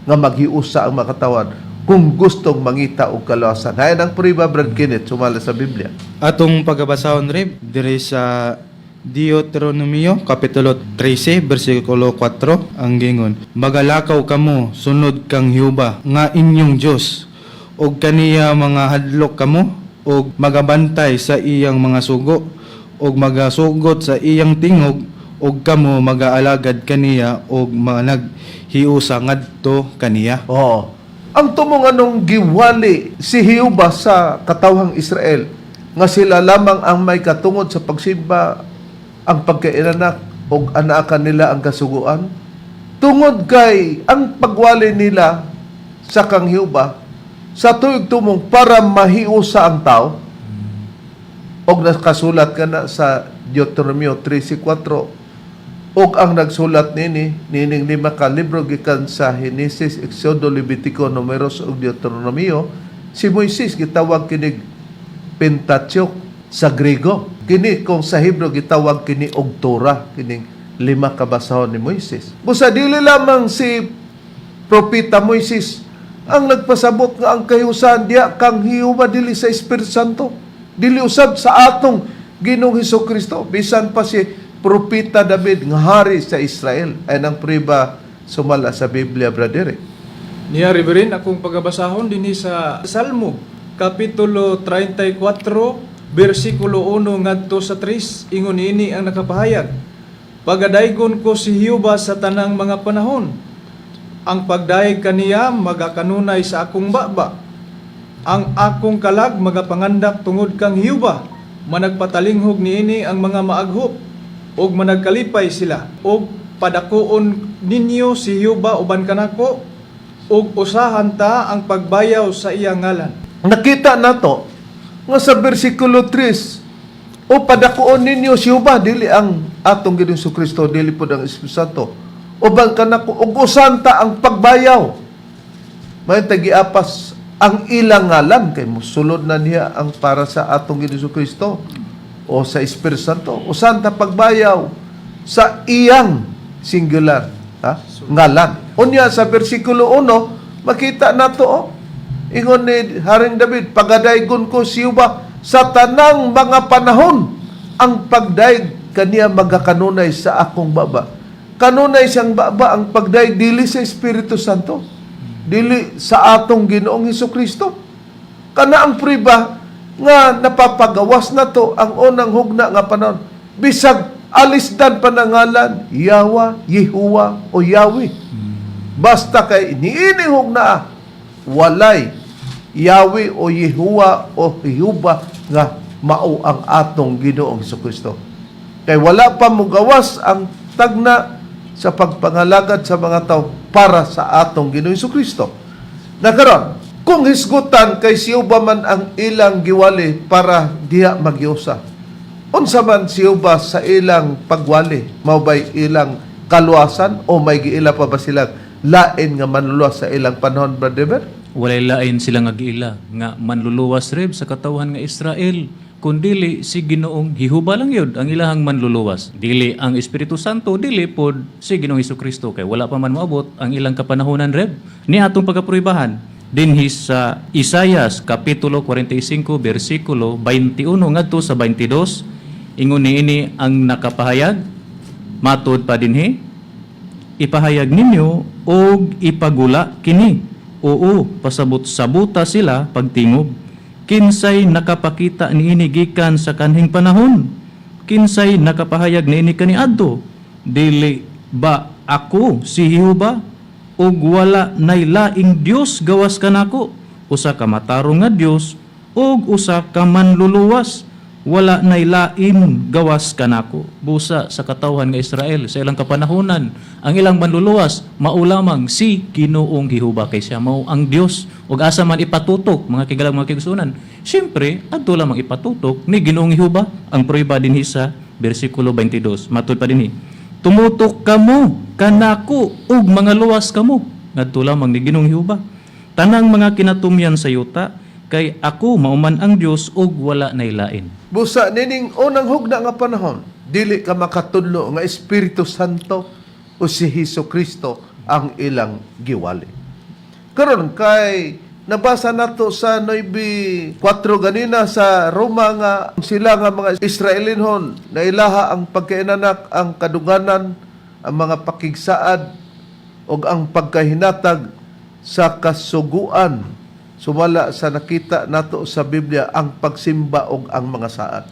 nga maghiusa ang makatawan kung gustong mangita og kaluwasan. Hayan ang puriba, Brad Kenneth, sumala sa Biblia. Atong pagabasahon, Reb, diri sa Deuteronomio kapitulo 13 bersikulo 4 ang gingon. Magalakaw kamo sunod kang Jehova nga inyong Dios ug kaniya mga hadlok kamo ug magabantay sa iyang mga sugo ug magasugot sa iyang tingog ug kamo magaalagad kaniya ug managhiusa ngadto kaniya. Oo. Ang tumong anong giwali si Jehova sa katawhang Israel nga sila lamang ang may katungod sa pagsimba, ang pagkainanak og anaakan nila ang kasuguan. Tungod kay ang pagwali nila sa kang Jehova sa tuig tumong para mahiusa ang tao og nakasulat ka na sa Deuteronomio 13:4 ug ang nagsulat nini nining lima ka libro gikan sa Henesis, Exodo, Levitico, Numeros ug Deuteronomio, si Moises. Gitawag kinig Pentateuch sa Grego. Kini kung sa Hebreo gitawag kini og Torah, kining lima ka basahon ni Moises. Busa dili lamang si Propeta Moises ang nagpasabot nga ang kahiusan diha kang Jehova, dili sa Espiritu Santo, dili usab sa atong Ginoong Hesus Kristo, bisan pa si Propeta David nga hari sa Israel. Ay nang priba sumala sa Biblia, brother. Niya, Reverend, akong pagabasahon dinhi sa Salmo, Kapitulo 34, versikulo 1 ngadto sa 3, ingon niini ang nakapahayag: "Pagadaygon ko si Jehova sa tanang mga panahon. Ang pagdayeg kaniya magakanunay sa akong baba. Ang akong kalag magapangandak tungod kang Jehova. Managpatalinghog niini ang mga maaghop ug managkalipay sila. Ug padakuon ninyo si Jehova uban kanako ug usahan ta ang pagbayaw sa iyang ngalan." Nakita nato nga sa bersikulo 3, o padakuon ninyo si Jehova, dili ang atong Ginoong Kristo, dili pod ang Espiritu Santo, uban kanako ug usanta ang pagbayaw. May tagiapas ang ilang ngalan kay musulod na niya ang para sa atong Ginoong Kristo o sa Espiritu Santo. Usanta pagbayaw sa iyang singular, ha, ngalan. Unya sa bersikulo 1, makita nato, oh, ingon ni Haring David, "Pagadaygon ko si Jehova sa tanang mga panahon. Ang pagdayeg kaniya magakanunay sa akong baba." Kanunay siyang baba ang pagdayeg, dili sa Espiritu Santo, dili sa atong Ginoong Hesus Kristo. Kana ang priba nga napapagawas na to ang unang hugna nga panahon. Bisag alisdan panangalan, Yawa, Yehuwa o Yahweh. Basta kay niini hugna, walay Yahweh o Yehuwa o Yehuba nga mao ang atong Ginoong Hesus Kristo. Kay wala pa mugawas ang tagna sa pagpangalagad sa mga tao para sa atong Ginoong Hesus Kristo. Na karon, kung hisgutan kay si Jehova man ang ilang giwali para diha magyusa, unsa man si Jehova sa ilang pagwali? Mao bay ilang kaluwasan o may giila pa ba sila lain nga manluluwas sa ilang panahon, Brother Ever? Walay lain sila nga giila nga manluluwas, Reb, sa katawhan nga Israel kundili si Ginoong Jehova lang yun ang ilahang manluluwas. Dili ang Espiritu Santo, dili pod si Ginoong Kristo kay wala pa man moabot ang ilang kapanahonan, Reb. Ni atong pagapruibahan dinhi sa Isayas kapitulo 45 bersikulo 21 ngadto sa 22, ingon niini ang nakapahayag, matud pa dinhi, "Ipahayag ninyo og ipagula kini. Oo, pasabot-sabuta sila pagtingob. Kinsay nakapakita niini gikan sa kanhing panahon? Kinsay nakapahayag niini kaniadto? Dili ba ako si Jehova? Ug wala nay laing Dios gawas kanako, usa ka matarong nga Dios ug usa ka manluluwas. Wala nay lain gawas kanako." Busa sa katawhan nga Israel sa ilang kapanahonan, ang ilang manluluwas mao lamang si Ginoong Jehova kay siya mao ang Dios. Ug asa man ipatutok, mga kigalang, mga kigsunan? Siyempre adto lamang ipatutok ni Ginoong Jehova. Ang prueba dinhi sa bersikulo 22, matud pa dinhi, "Tumutok kamo kanako ug mga luwas kamo." Ngadto lamang ni Ginoong Jehova, tanang mga kinatumyan sa yuta, kay ako mao man ang Dios ug wala nay lain. Busa nining unang hugna nga panahon, dili ka makatudlo nga Espiritu Santo o si Hesus Kristo ang ilang giwali. Karon kay nabasa nato sa 9:4 ganina sa Roma nga sila nga mga Israelinhon na ilaha ang pagkainanak, ang kaduganan, ang mga pakigsaad ug ang pagkahinatag sa kasuguan sumala sa nakita nato sa Biblia, ang pagsimba ug ang mga saad.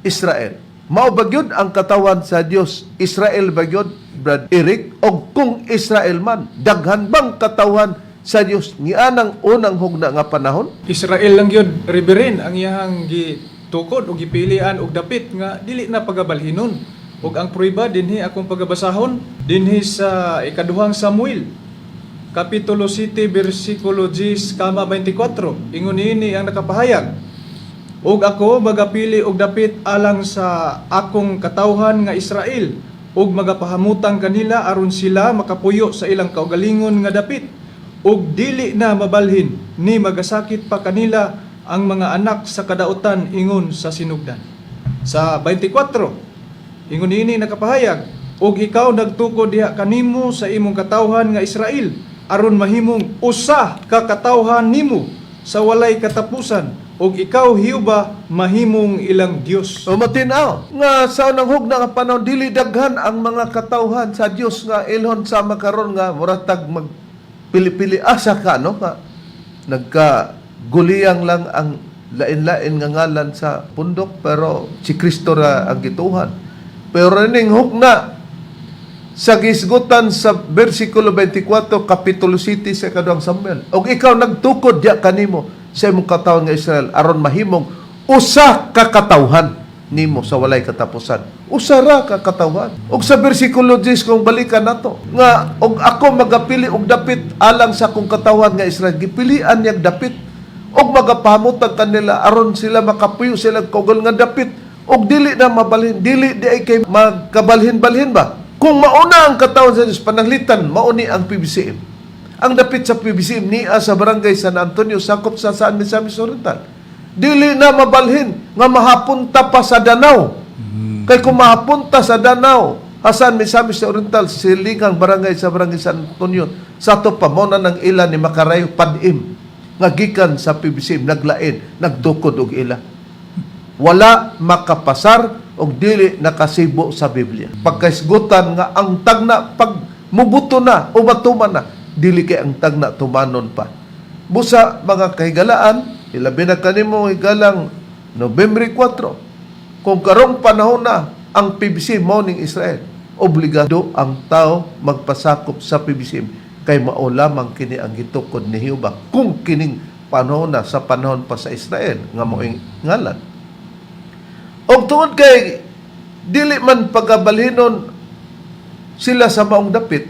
Israel. Mao ba gyud ang katawan sa Dios? Israel ba gyud, Brad Eric? Og kung Israel man, daghan bang katawan sa Dios nianang unang hugna nga panahon? Israel lang yun, Reverend, ang iyahang gitukod o gipilian og dapit nga dili na pagabalhinon. Ug ang prueba dinhi akong pagabasahon dinhi sa ikaduhang Samuel Kapitulo 7 bersikulo 10 kama 24, ingon niini ang nakapahayag: "Ug ako magapili og dapit alang sa akong katawhan nga Israel ug magapahamutang kanila aron sila makapuyo sa ilang kaugalingon nga dapit ug dili na mabalhin ni magasakit pa kanila ang mga anak sa kadautan ingon sa sinugdan." Sa 24, ingon niini nakapahayag, Ug ikaw nagtukod diha kanimo sa imong katawhan nga Israel aron mahimong usa ka katawhan nimo sa walay katapusan ug ikaw, Jehova, mahimong ilang Dios. O matinaw nga sa unang hugna nga panahon, dili daghan ang mga katawhan sa Dios nga ilhon sa makaron nga muratag mag pili-pili asa ka, no, nga nagka guliyang lang ang lain-lain nga ngalan sa pundok, pero si Kristo ra ang gituhan. Pero ning hugna sa gisgutan sa versikulo 24, kapitulo 7 sa ikaduhang Samuel, "Og ikaw nagtukod diya kanimo sa imong katawhan nga Israel aron mahimong usa ka katawhan nimo sa walay katapusan." Usa ra ka katawhan. Og sa versikulo 10, kung balikan nato, nga "Og ako magapili og dapit alang sa akong katawhan nga Israel." Gipilian niyang dapit og magapamutag kanila aron sila makapuyo sila kogol nga dapit og dili na mabalhin, dili di ay kay magkabalhin-balhin ba. Kung mauna ang katawhan sa Dios, pananglitan mauni ang PBCM. Ang dapit sa PBCM niya sa Barangay San Antonio, sakop sa San Misamis Oriental, dili na mabalhin nga mahapunta pa sa Danao, kay kung mahapunta sa Danao, Hasan Misamis Oriental, silingang barangay sa Barangay San Antonio, sa ato pa mo na ng ila ni Makarayo Padim nga gikan sa PBCM, naglain, nagdukod og ila, wala makapasar og dili nakasibo sa Biblia. Pagkaisgutan nga ang tagna pag mubuto na o matuman na, dili kay ang tagna tumanon pa. Busa, mga kahigalaan, ilabi na kanimo higalang Nobyembre 4, kung karong panahon na ang PBC mo ning Israel, obligado ang tao magpasakop sa PBC kay mao lamang kini ang gitukod ni Jehova kung kining panahon na sa panahon pa sa Israel nga moing ngalan. Og tungod kay dili man pagabalhinon sila sa maong dapit,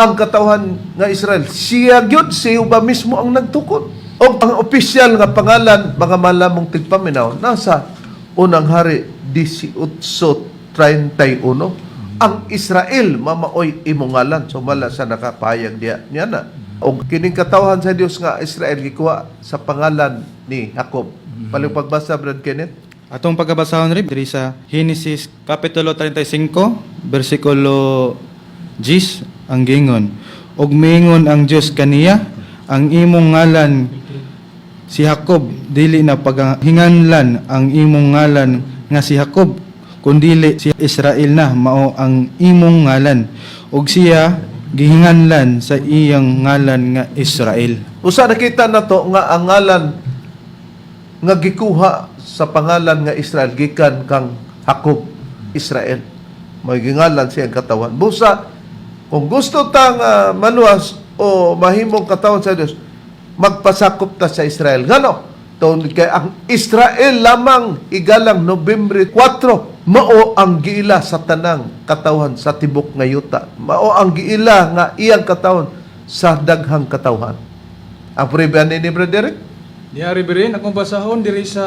ang katawhan nga Israel, siya gyud, si Jehova mismo ang nagtukod. Og ang opisyal nga pangalan, mga malamong tigpaminaw, nasa Unang Hari 18:31, "Ang Israel mamaoy imong ngalan," sumala sa nakapayag diya niya na. Og kining katawhan sa Dios nga Israel gikuha sa pangalan ni Jacob. Palihog pagbasa, Brad Kenneth. Atong pagkabasahon, Rib, diri sa Genesis kapitulo 35 bersikulo 10 ang gingon. "Ug miingon ang Dios kaniya, ang imong ngalan si Jacob, dili na paghinganlan ang imong ngalan nga si Jacob, kundili si Israel na mao ang imong ngalan. Ug siya gihinganlan sa iyang ngalan nga Israel." Usa nakita na to nga ang ngalan nga gikuha sa pangalan nga Israel gikan kang Jacob, Israel. May gingalan siyang katawan. Busa kung gusto ta nga maluwas o mahimong katawan sa Dios, magpasakop ta sa Israel. Ngano? Tungod kay ang Israel lamang igalang Nobyembre 4 mao ang giila sa tanang katawhan sa tibok nga yuta. Mao ang giila nga iyang katawhan sa daghang katawhan. Ang prueba ni Brother Derek? Diha, Reverend, akong basahon diri sa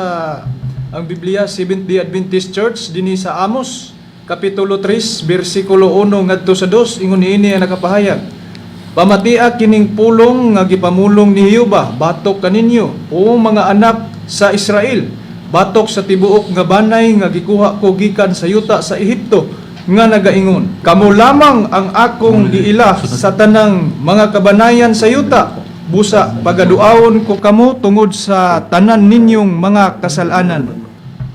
ang Biblia Seventh Day Adventist Church dinhi sa Amos kapitulo 3 bersikulo 1 ngadto sa 2, ingon niini ang nakapahayag. "Pamatia kining pulong nga gipamulong ni Jehova batok kaninyo, o mga anak sa Israel, batok sa tibuok nga banay nga gikuha ko gikan sa yuta sa Ehipto, nga nagaingon, 'Kamo lamang ang akong giila sa tanang mga kabanayan sa yuta. Busa pagaduawon ko kamo tungod sa tanan ninyong mga kasalanan.'"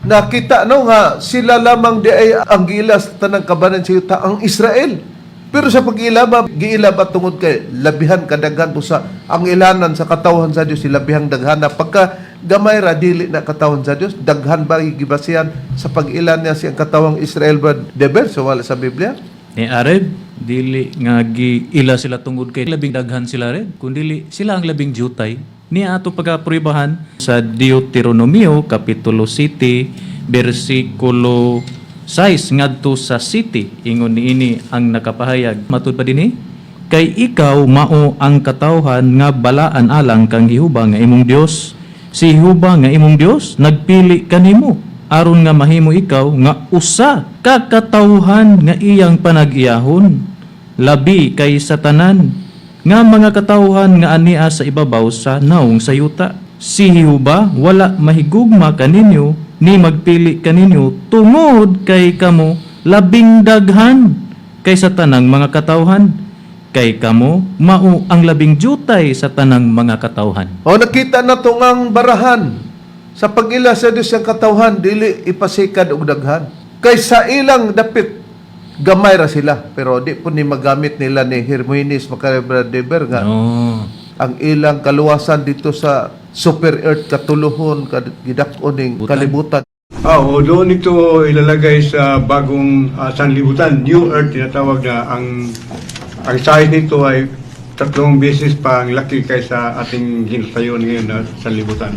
Nakita, no, nga sila lamang di ay ang giila sa tanang kabanan sa yuta, ang Israel. Pero sa pag-ila ba, giila ba tungod kay labihan kadaghan sa ang ilanan sa katawhan sa Dios, labihang daghana? Pagka gamay ra, dili na katawhan sa Dios. Daghan ba gibasihan sa pag-ila niya siyang katawang Israel ba, Deber, so wala sa Biblia? Ni Areb, dili nga giila sila tungod kay labing daghan sila, Reb, kundili sila ang labing jutay. Ni ato pagapruebahan sa Deuteronomio kapitulo 7 bersikulo 6 ngadto sa 7, ingon niini ang nakapahayag. Matud pa dinhi, "Kay ikaw mao ang katawhan nga balaan alang kang Jehova nga imong Dios. Si Jehova nga imong Dios nagpili kanimo aron nga mahimo ikaw nga usa ka katawhan nga iyang panag-iyahon, labi kay sa tanan nga mga katawhan nga ania sa ibabaw sa naong sa yuta. Si Jehova wala mahigugma kaninyo ni magpili kaninyo tungod kay kamo labing daghan." kaysa tanang mga katawhan. Kay kamo mao ang labing jutay sa tanang mga katawhan. O nakita na to ngang barahan sa pag-ila sa Dios ang katawhan dili ipasikad og daghan. Kay sa ilang dapit gamay ra sila, pero di po ni magamit nila ni Hermoines Macarebra Deber nga No. ang ilang kaluwasan dito sa super earth katuluhon gidak-on ning kalibutan. Ah, oo, doon ito ilalagay sa bagong sanlibutan, New Earth tinatawag na ang size nito ay tatlong beses pa ang laki kaysa ating ginatayon ngayon na sanlibutan.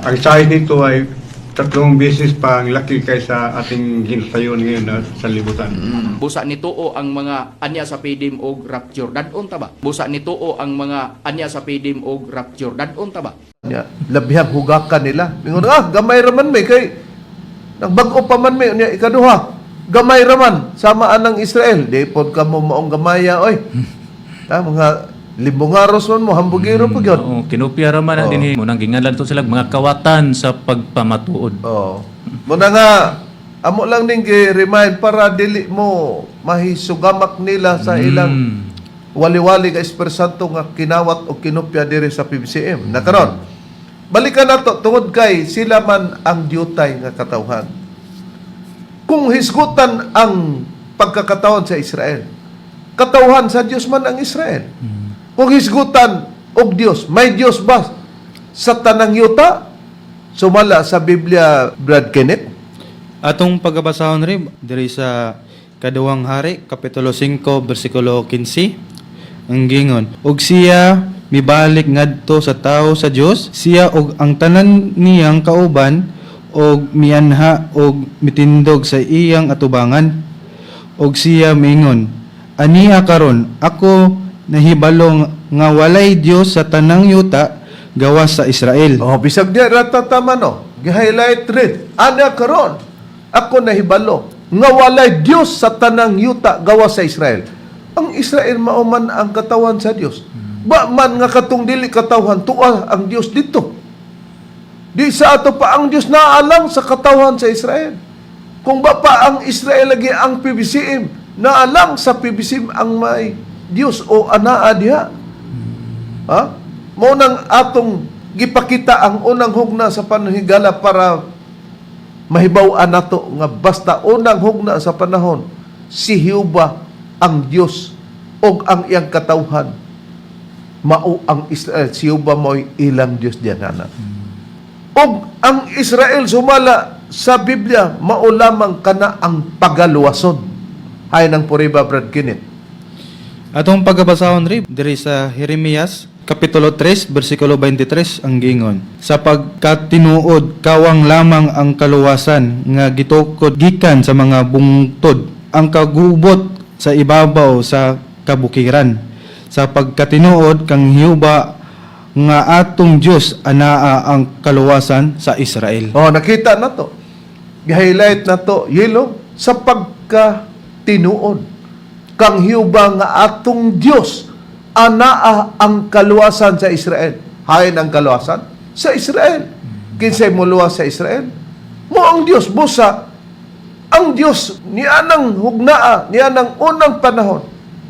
Ang size nito ay tatlong beses pa ang laki kaysa ating ginatayon ngayon na sanlibutan. Busa nituo ang mga anya sa PDM og rapture dadon ta ba? Busa nituo ang mga anya sa PDM og rapture dadon ta ba? Nya, labihang hugakan nila. Ingon, gamay raman may kay nagbag-o pa man may nya ikaduha. Gamay raman sama anang Israel. Di pod ka mo maong gamaya oy. Mga limbongaros man mo hambugero pa gyud. Oo, kinopya ra man na dinhi mo nang ginganlan to sila mga kawatan sa pagpamatuod. Oo. Muna nga amo lang ning gi-remind para dili mo mahisugamak nila sa ilang wali-wali ka Espiritu Santo nga kinawat o kinopya diri sa PBCM. Na karon. Balikan nato tungod kay sila man ang diyutay nga katawhan. Kung hisgutan ang pagkakatawan sa Israel, katawhan sa Dios man ang Israel. Kung hisgutan og Dios, may Dios ba sa tanang yuta? Sumala sa Biblia, Brad Kenneth. Atong pagabasahon rin diri sa Kaduwang Hari kapitulo 5 bersikulo 15 ang gingon og siya mibalik ngadto sa tawo sa Dios, siya og ang tanan niyang kauban, og mianha og mitindog sa iyang atubangan. Og siya miingon, "Ania karon ako nahibalo nga walay Dios sa tanang yuta gawas sa Israel." Oh, bisag di ratata man no. Gi-highlight rin. Ana karon ako nahibalo nga walay Dios sa tanang yuta gawas sa Israel. Ang Israel mao man ang katawan sa Dios. Ba man nga katong dili katawhan tuwa ang Dios dito. Di sa ato pa ang Dios naalang sa katawhan sa Israel. Kung ba pa ang Israel lagi ang PBCM, naalang sa PBCM ang may Dios o anaa diha. Ha? Mao nang atong gipakita ang unang hugna sa panhigala para mahibaw-an nato nga basta unang hugna sa panahon si Jehova ang Dios og ang iyang katawhan mao ang Israel. Si Jehova mo'y ilang Dios diyan. Og ang Israel sumala sa Biblia mao lamang kana ang pagaluwason. Hay nang puriba, Brad Kenneth. Atong pagabasahon rin diri sa Jeremias kapitulo 3 bersikulo 23 ang gingon. Sa pagkatinuod kawang lamang ang kaluwasan nga gitukod gikan sa mga bungtod, ang kagubot sa ibabaw sa kabukiran. Sa pagkatinuod kang Jehova nga atong Dios anaa ang kaluwasan sa Israel. Oh, nakita na to. Gi-highlight na to, yelo, sa pagkatinuod kang Jehova nga atong Dios anaa ang kaluwasan sa Israel. Hain ang kaluwasan sa Israel. Kinsay moluwas sa Israel? Mo ang Dios busa ang Dios nianang hugnaa, nianang unang panahon.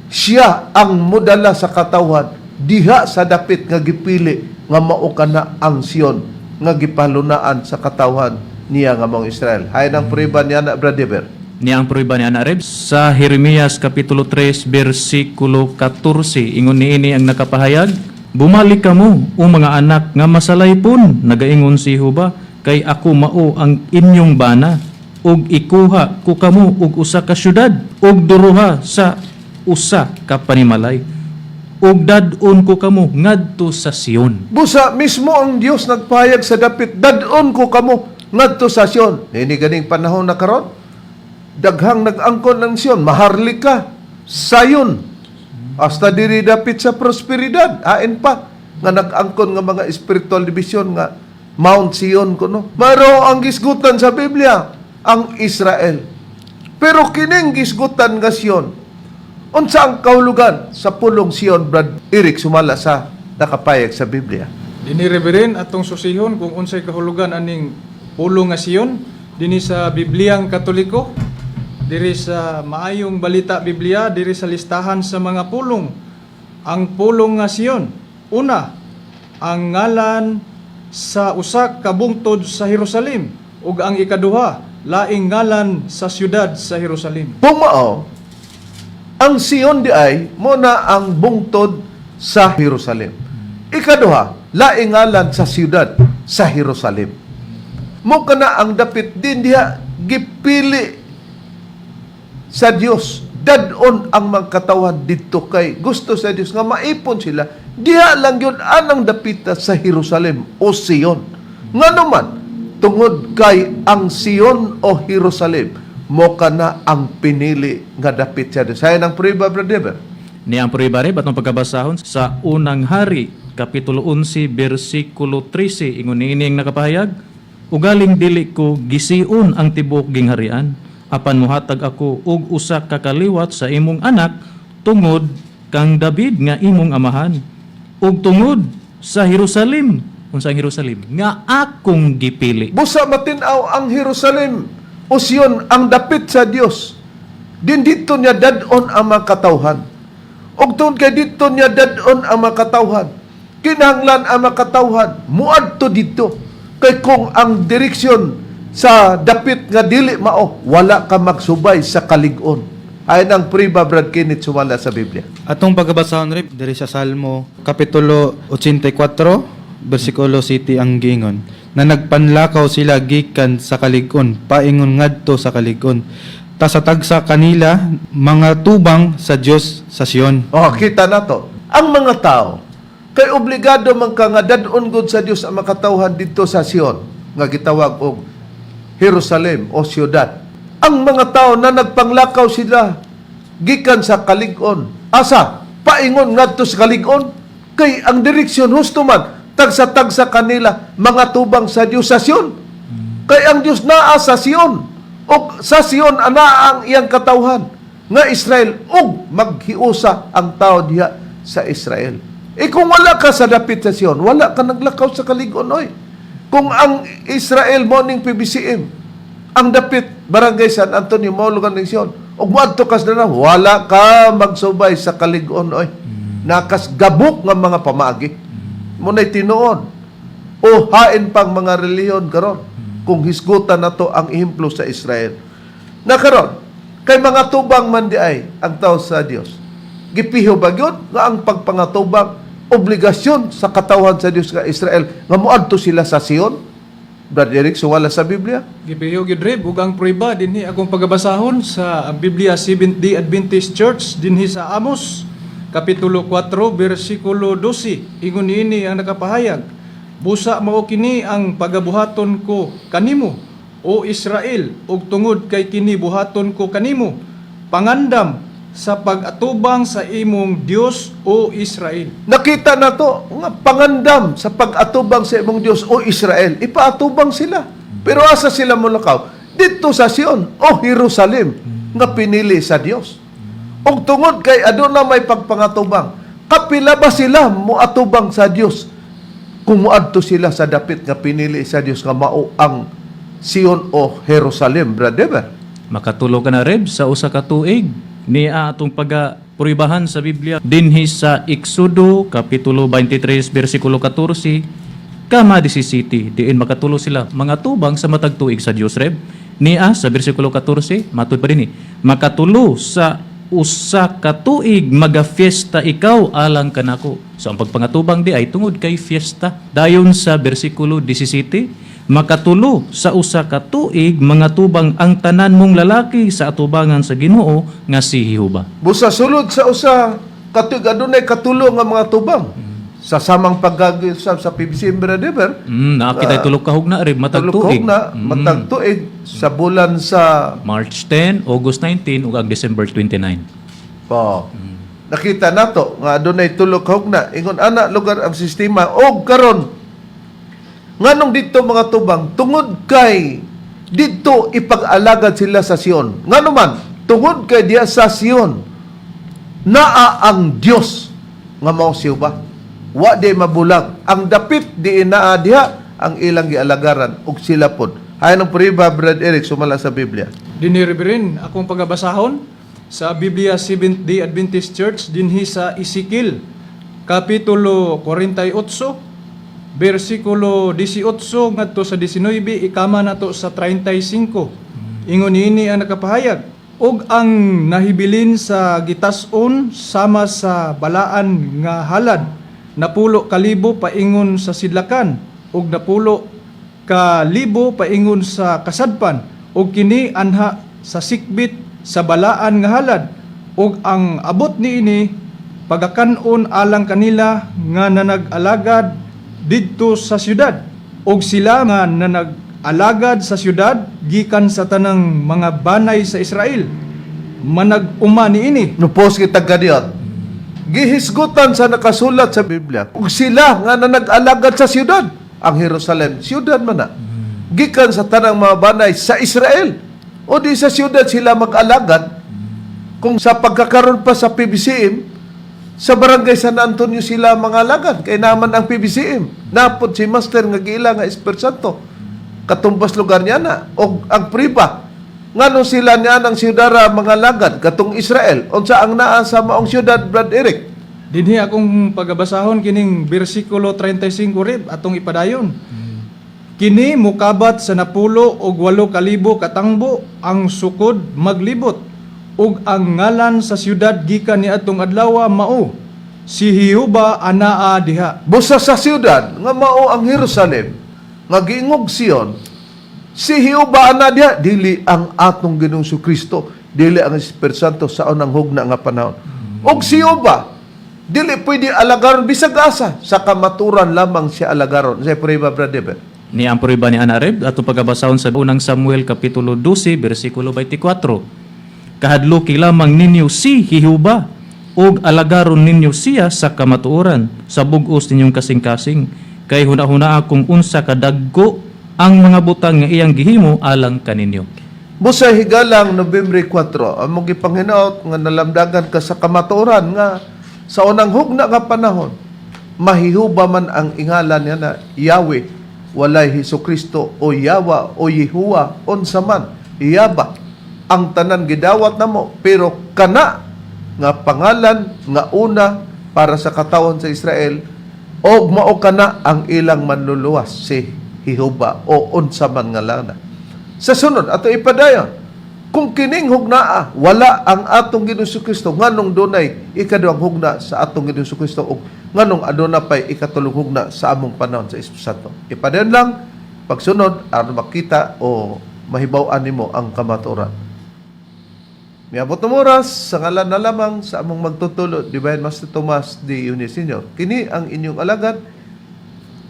Siya ang mudala sa katawhan diha sa dapit nga gipili nga mao kana ang Sion nga gipalunaan sa katawhan niya nga mong Israel. Hay nang prueba niya na, Brother Ber. Niya ang prueba ni Ana Reb sa Jeremias kapitulo 3 bersikulo 14 ingon niini ang nakapahayag, "Bumalik kamo, o mga anak nga masalaypon, nagaingon si Jehova, kay ako mao ang inyong bana ug ikuha ko kamo og usa ka syudad ug duruha sa usa ka panimalay ug dad-on ko kamo ngadto sa Sion." Busa mismo ang Dios nagpahayag sa dapit, "Dadon ko kamo ngadto sa Sion." Nini ganing panahon na karon, daghang nag-angkon ng Sion, maharlika, sayon. Hasta diri dapit sa prosperidad, hain pa nga nag-angkon nga mga spiritual division nga Mount Sion kuno. Maro ang gisgutan sa Biblia ang Israel. Pero kining gisgutan nga Sion, unsa ang kahulugan sa pulong Sion, Brad Eric, sumala sa nakapayag sa Biblia? Dini, Reverend, atong susihon kung unsay kahulugan aning pulo nga Sion dinhi sa Bibliang Katoliko. Diri sa Maayong Balita Biblia, diri sa listahan sa mga pulong. Ang pulong nga Sion. Una, ang ngalan sa usa ka bungtod sa Jerusalem ug ang ikaduha, laing ngalan sa siyudad sa Jerusalem. Kung mao, ang Sion di ay mo na ang bungtod sa Jerusalem. Ikaduha, laing ngalan sa siyudad sa Jerusalem. Mo kana ang dapit din diha gipili sa Dios. Dadon ang mga katawhan didto kay gusto sa Dios nga maipon sila. Diha lang yun anang dapita sa Jerusalem o Sion. Ngano man, tungod kay ang Sion o Jerusalem mo kana ang pinili nga dapit sa Dios. Sayon ang prueba, Brother Eber. Ni ang prueba, Reb, atong pagkabasahon sa Unang Hari, Kapitulo 11, versikulo 13, ingon niini ang nakapahayag, "Ugaling dili ko gisiun ang tibuok gingharian, apan mohatag ako og usa ka kaliwat sa imong anak tungod kang David nga imong amahan, ug tungod sa Jerusalem." Unsa ang Jerusalem? Nga akong gipili. Busa matin-aw ang Jerusalem o Sion ang dapit sa Dios. Din dito niya dadon ang mga katawhan. Ug tungod kay dito niya dadon ang mga katawhan, kinahanglan ang mga katawhan muadto didto. Kay kung ang direksyon sa dapit nga dili mao, wala ka magsubay sa kalig-on. Ayon ang priba, Brad Kenneth, sumala sa Biblia. Atong pagkabasahon, Reb, diri sa Salmo kapitulo 84 bersikulo 7 ang giingon na nagpanlakaw sila gikan sa kalig-on paingon ngadto sa kalig-on ta sa tagsa kanila mga tubang sa Dios sa Sion. Oh, kita na to. Ang mga tao, kay obligado man ka nga dadon gud sa Dios ang makatawhan didto sa Sion, nga gitawag og Jerusalem o siyudad. Ang mga tao na nagpanglakaw sila gikan sa kalig-on, asa paingon ngadto sa kalig-on, kay ang direksyon husto man tagsa-tagsa kanila mga tubang sa Dios sa Sion. Kay ang Dios naa sa Sion ug sa Sion ana ang iyang katawhan nga Israel ug maghiusa ang tao diha sa Israel. E kung wala ka sa dapit sa Sion, wala ka naglakaw sa kalig-on oy. Kung ang Israel morning PBCM, ang dapit Barangay San Antonio mao lugar ning Sion, ug moadto ka sa dana, wala ka magsubay sa kalig-on oy. Nakas gabok nga mga pamaagi. Muna'y tinuod o hain pang mga relihiyon karon kung hisgutan nato ang ehemplo sa Israel. Na karon kay mga tubang man di ay ang tao sa Dios. Gipiho ba gyud nga ang pagpangatubang obligasyon sa katawhan sa Dios nga Israel nga moadto sila sa Sion? Brother Eric, sumala sa Biblia? Gipiyo gyud, Reb, ug ang prueba dinhi akong pagabasahon sa Biblia Seventh-day Adventist Church dinhi sa Amos kapitulo 4 bersikulo 12. Ingon niini ang nakapahayag, "Busa mao kini ang pagabuhaton ko kanimo, o Israel, ug tungod kay kini buhaton ko kanimo, pangandam sa pag-atubang sa imong Dios, o Israel." Nakita na to nga pangandam sa pag-atubang sa imong Dios o Israel. Ipaatubang sila. Pero asa sila mulakaw? Dito sa Sion o Jerusalem nga pinili sa Dios. Ug tungod kay aduna may pagpangatubang, kapila ba sila moatubang sa Dios kung moadto sila sa dapit nga pinili sa Dios nga mao ang Sion o Jerusalem, brother? Makatulo ka na, Reb, sa usa ka tuig ni atong paga pruibahan sa Biblia dinhi sa Exodo kapitulo 23 bersikulo 14 kama 17 diin makatulo sila mga tubang sa matag tuig sa Dios, Reb. Niya sa bersikulo 14 matud pa dinhi, makatulo sa usa ka tuig magafiesta ikaw alang kanako. So ang pagpangatubang di ay tungod kay fiesta. Dayon sa bersikulo 17, makatulo sa usa ka tuig mga tubang ang tanan mong lalaki sa atubangan sa Ginoo nga si Jehova. Busa sulod sa usa katuig adunay katulo nga mga tubang. Sa samang paggagil sa PBC, brother, Naa kita'y tulok ka hugna, Reb, matag tulok tuig. na matag tuig sa bulan sa March 10, August 19 ug ang December 29. Oh. Nakita nato nga adunay tulok ka hugna. Ingon ana lugar ang sistema og karon nganong didto mga tubang tungod kay didto ipag-alagad sila sa Sion. Ngano man tungod kay diya sa Sion naa ang Dios nga mao si Jehova. Wa di mabulag. Ang dapit di naa diha ang ilang gialagaran og sila pod. Hayon ang prueba, Brad Eric, sumala sa Biblia. Dinhi, Reverend, akong pagabasahon sa Biblia Seventh Day Adventist Church dinhi sa Ezekiel kapitulo 48 bersikulo 18 ngadto sa 19, ikama nato sa 35. Ingon niini ang nakapahayag: "Ug ang nahibilin sa gitas-on sama sa balaan nga halad, 10,000 paingon sa sidlakan ug 10,000 paingon sa kasadpan, ug kini anha sa sikbit sa balaan nga halad, ug ang abot niini pagakanon alang kanila nga nanag-alagad didto sa syudad, ug sila nga nanag-alagad sa syudad gikan sa tanang mga banay sa Israel manag-uma niini." Nupos kita gadiot. Gihisgutan sa nakasulat sa Biblia. Ug sila nga nanag-alagad sa siyudad. Ang Jerusalem, siyudad man na. Gikan sa tanang mga banay sa Israel. O di sa siyudad sila mag-alagad. Kung sa pagkakaroon pa sa PBCM, sa barangay San Antonio sila mga alagad. Kay naman ang PBCM. Napod si Master nga giila nga Espiritu Santo. Katumbas lugar niya na. O ang priba. Ngano sila niya ng siyudara mga alagad katong Israel? Unsa ang naa sa maong siyudad, Brad Eric? Dinhi akong pagabasahon kining bersikulo 35, Reb, atong ipadayon. "Kini mukabat sa 18,000 katangbo ang sukod maglibot, ug ang ngalan sa syudad gikan niadtong adlaw mao si Jehova anaa diha." Busa sa siyudad nga mao ang Jerusalem nga giingog Sion, si Jehova ana diha, dili ang atong Ginoong Kristo, dili ang Espiritu Santo sa unang hugna nga panahon. Og si Jehova dili pwede alagaron bisag asa, sa kamaturan lamang siya alagaron. Sa prueba, Brother David. Ni ang prueba ni Ana, Reb, ato pagabasahon sa unang Samuel kapitulo 12 bersikulo 24. "Kahadluki lamang ninyo si Jehova ug alagaron ninyo siya sa kamatuoran sa bug-os ninyong kasing-kasing, kay hunahuna kung unsa kadagko ang mga butang nga iyang gihimo alang kaninyo." Busa higalang Nobyembre 4, among gipanghinaot nga nalamdagan ka sa kamatuoran nga sa unang hugna nga panahon, mahihuba man ang ingalan niya na Yahweh, walay Hesus Kristo o Yawa o Yehuwa, unsa man, Yaba. Ang tanan gidawat namo, pero kana nga pangalan nga una para sa katawhan sa Israel og mao kana ang ilang manluluwas, si Jehova o unsa man nga lana. Sa sunod, ato ipadayon. Kung kining hugnaa, wala ang atong Ginoong Kristo, nganong dunay ikaduhang hugna sa atong Ginoong Kristo ug nganong aduna pay ikatulong hugna sa among panahon sa Espiritu Santo? Ipadayon lang pagsunod aron makita o mahibaw-an nimo ang kamatuoran. Miabot ng oras, sa ngalan na lamang sa among magtutulo, Divine Master Tomas D. Eugenio. Kini ang inyong alagad,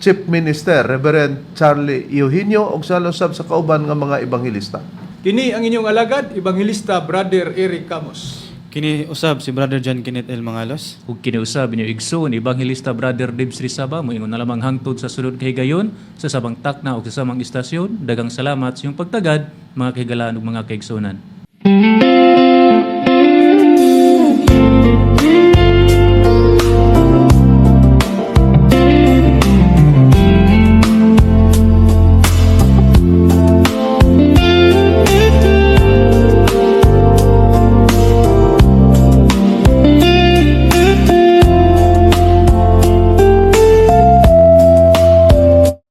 Chief Minister Reverend Charlie Eugenio ug sa usab sa kauban nga mga ebanghelista. Kini ang inyong alagad, Ebanghilista Brother Eric Camus. Kini usab si Brother John Kenneth L. Mangalos. Ug kiniusab inyo igsoon, Ebanghelista Brother Dibs Rizaba, moingon na lamang hangtod sa sunod kahigayon sa sabang takna ug sa samang istasyon. Daghang salamat sa inyong pagtagad, mga kahigalaan ug mga kaigsunan.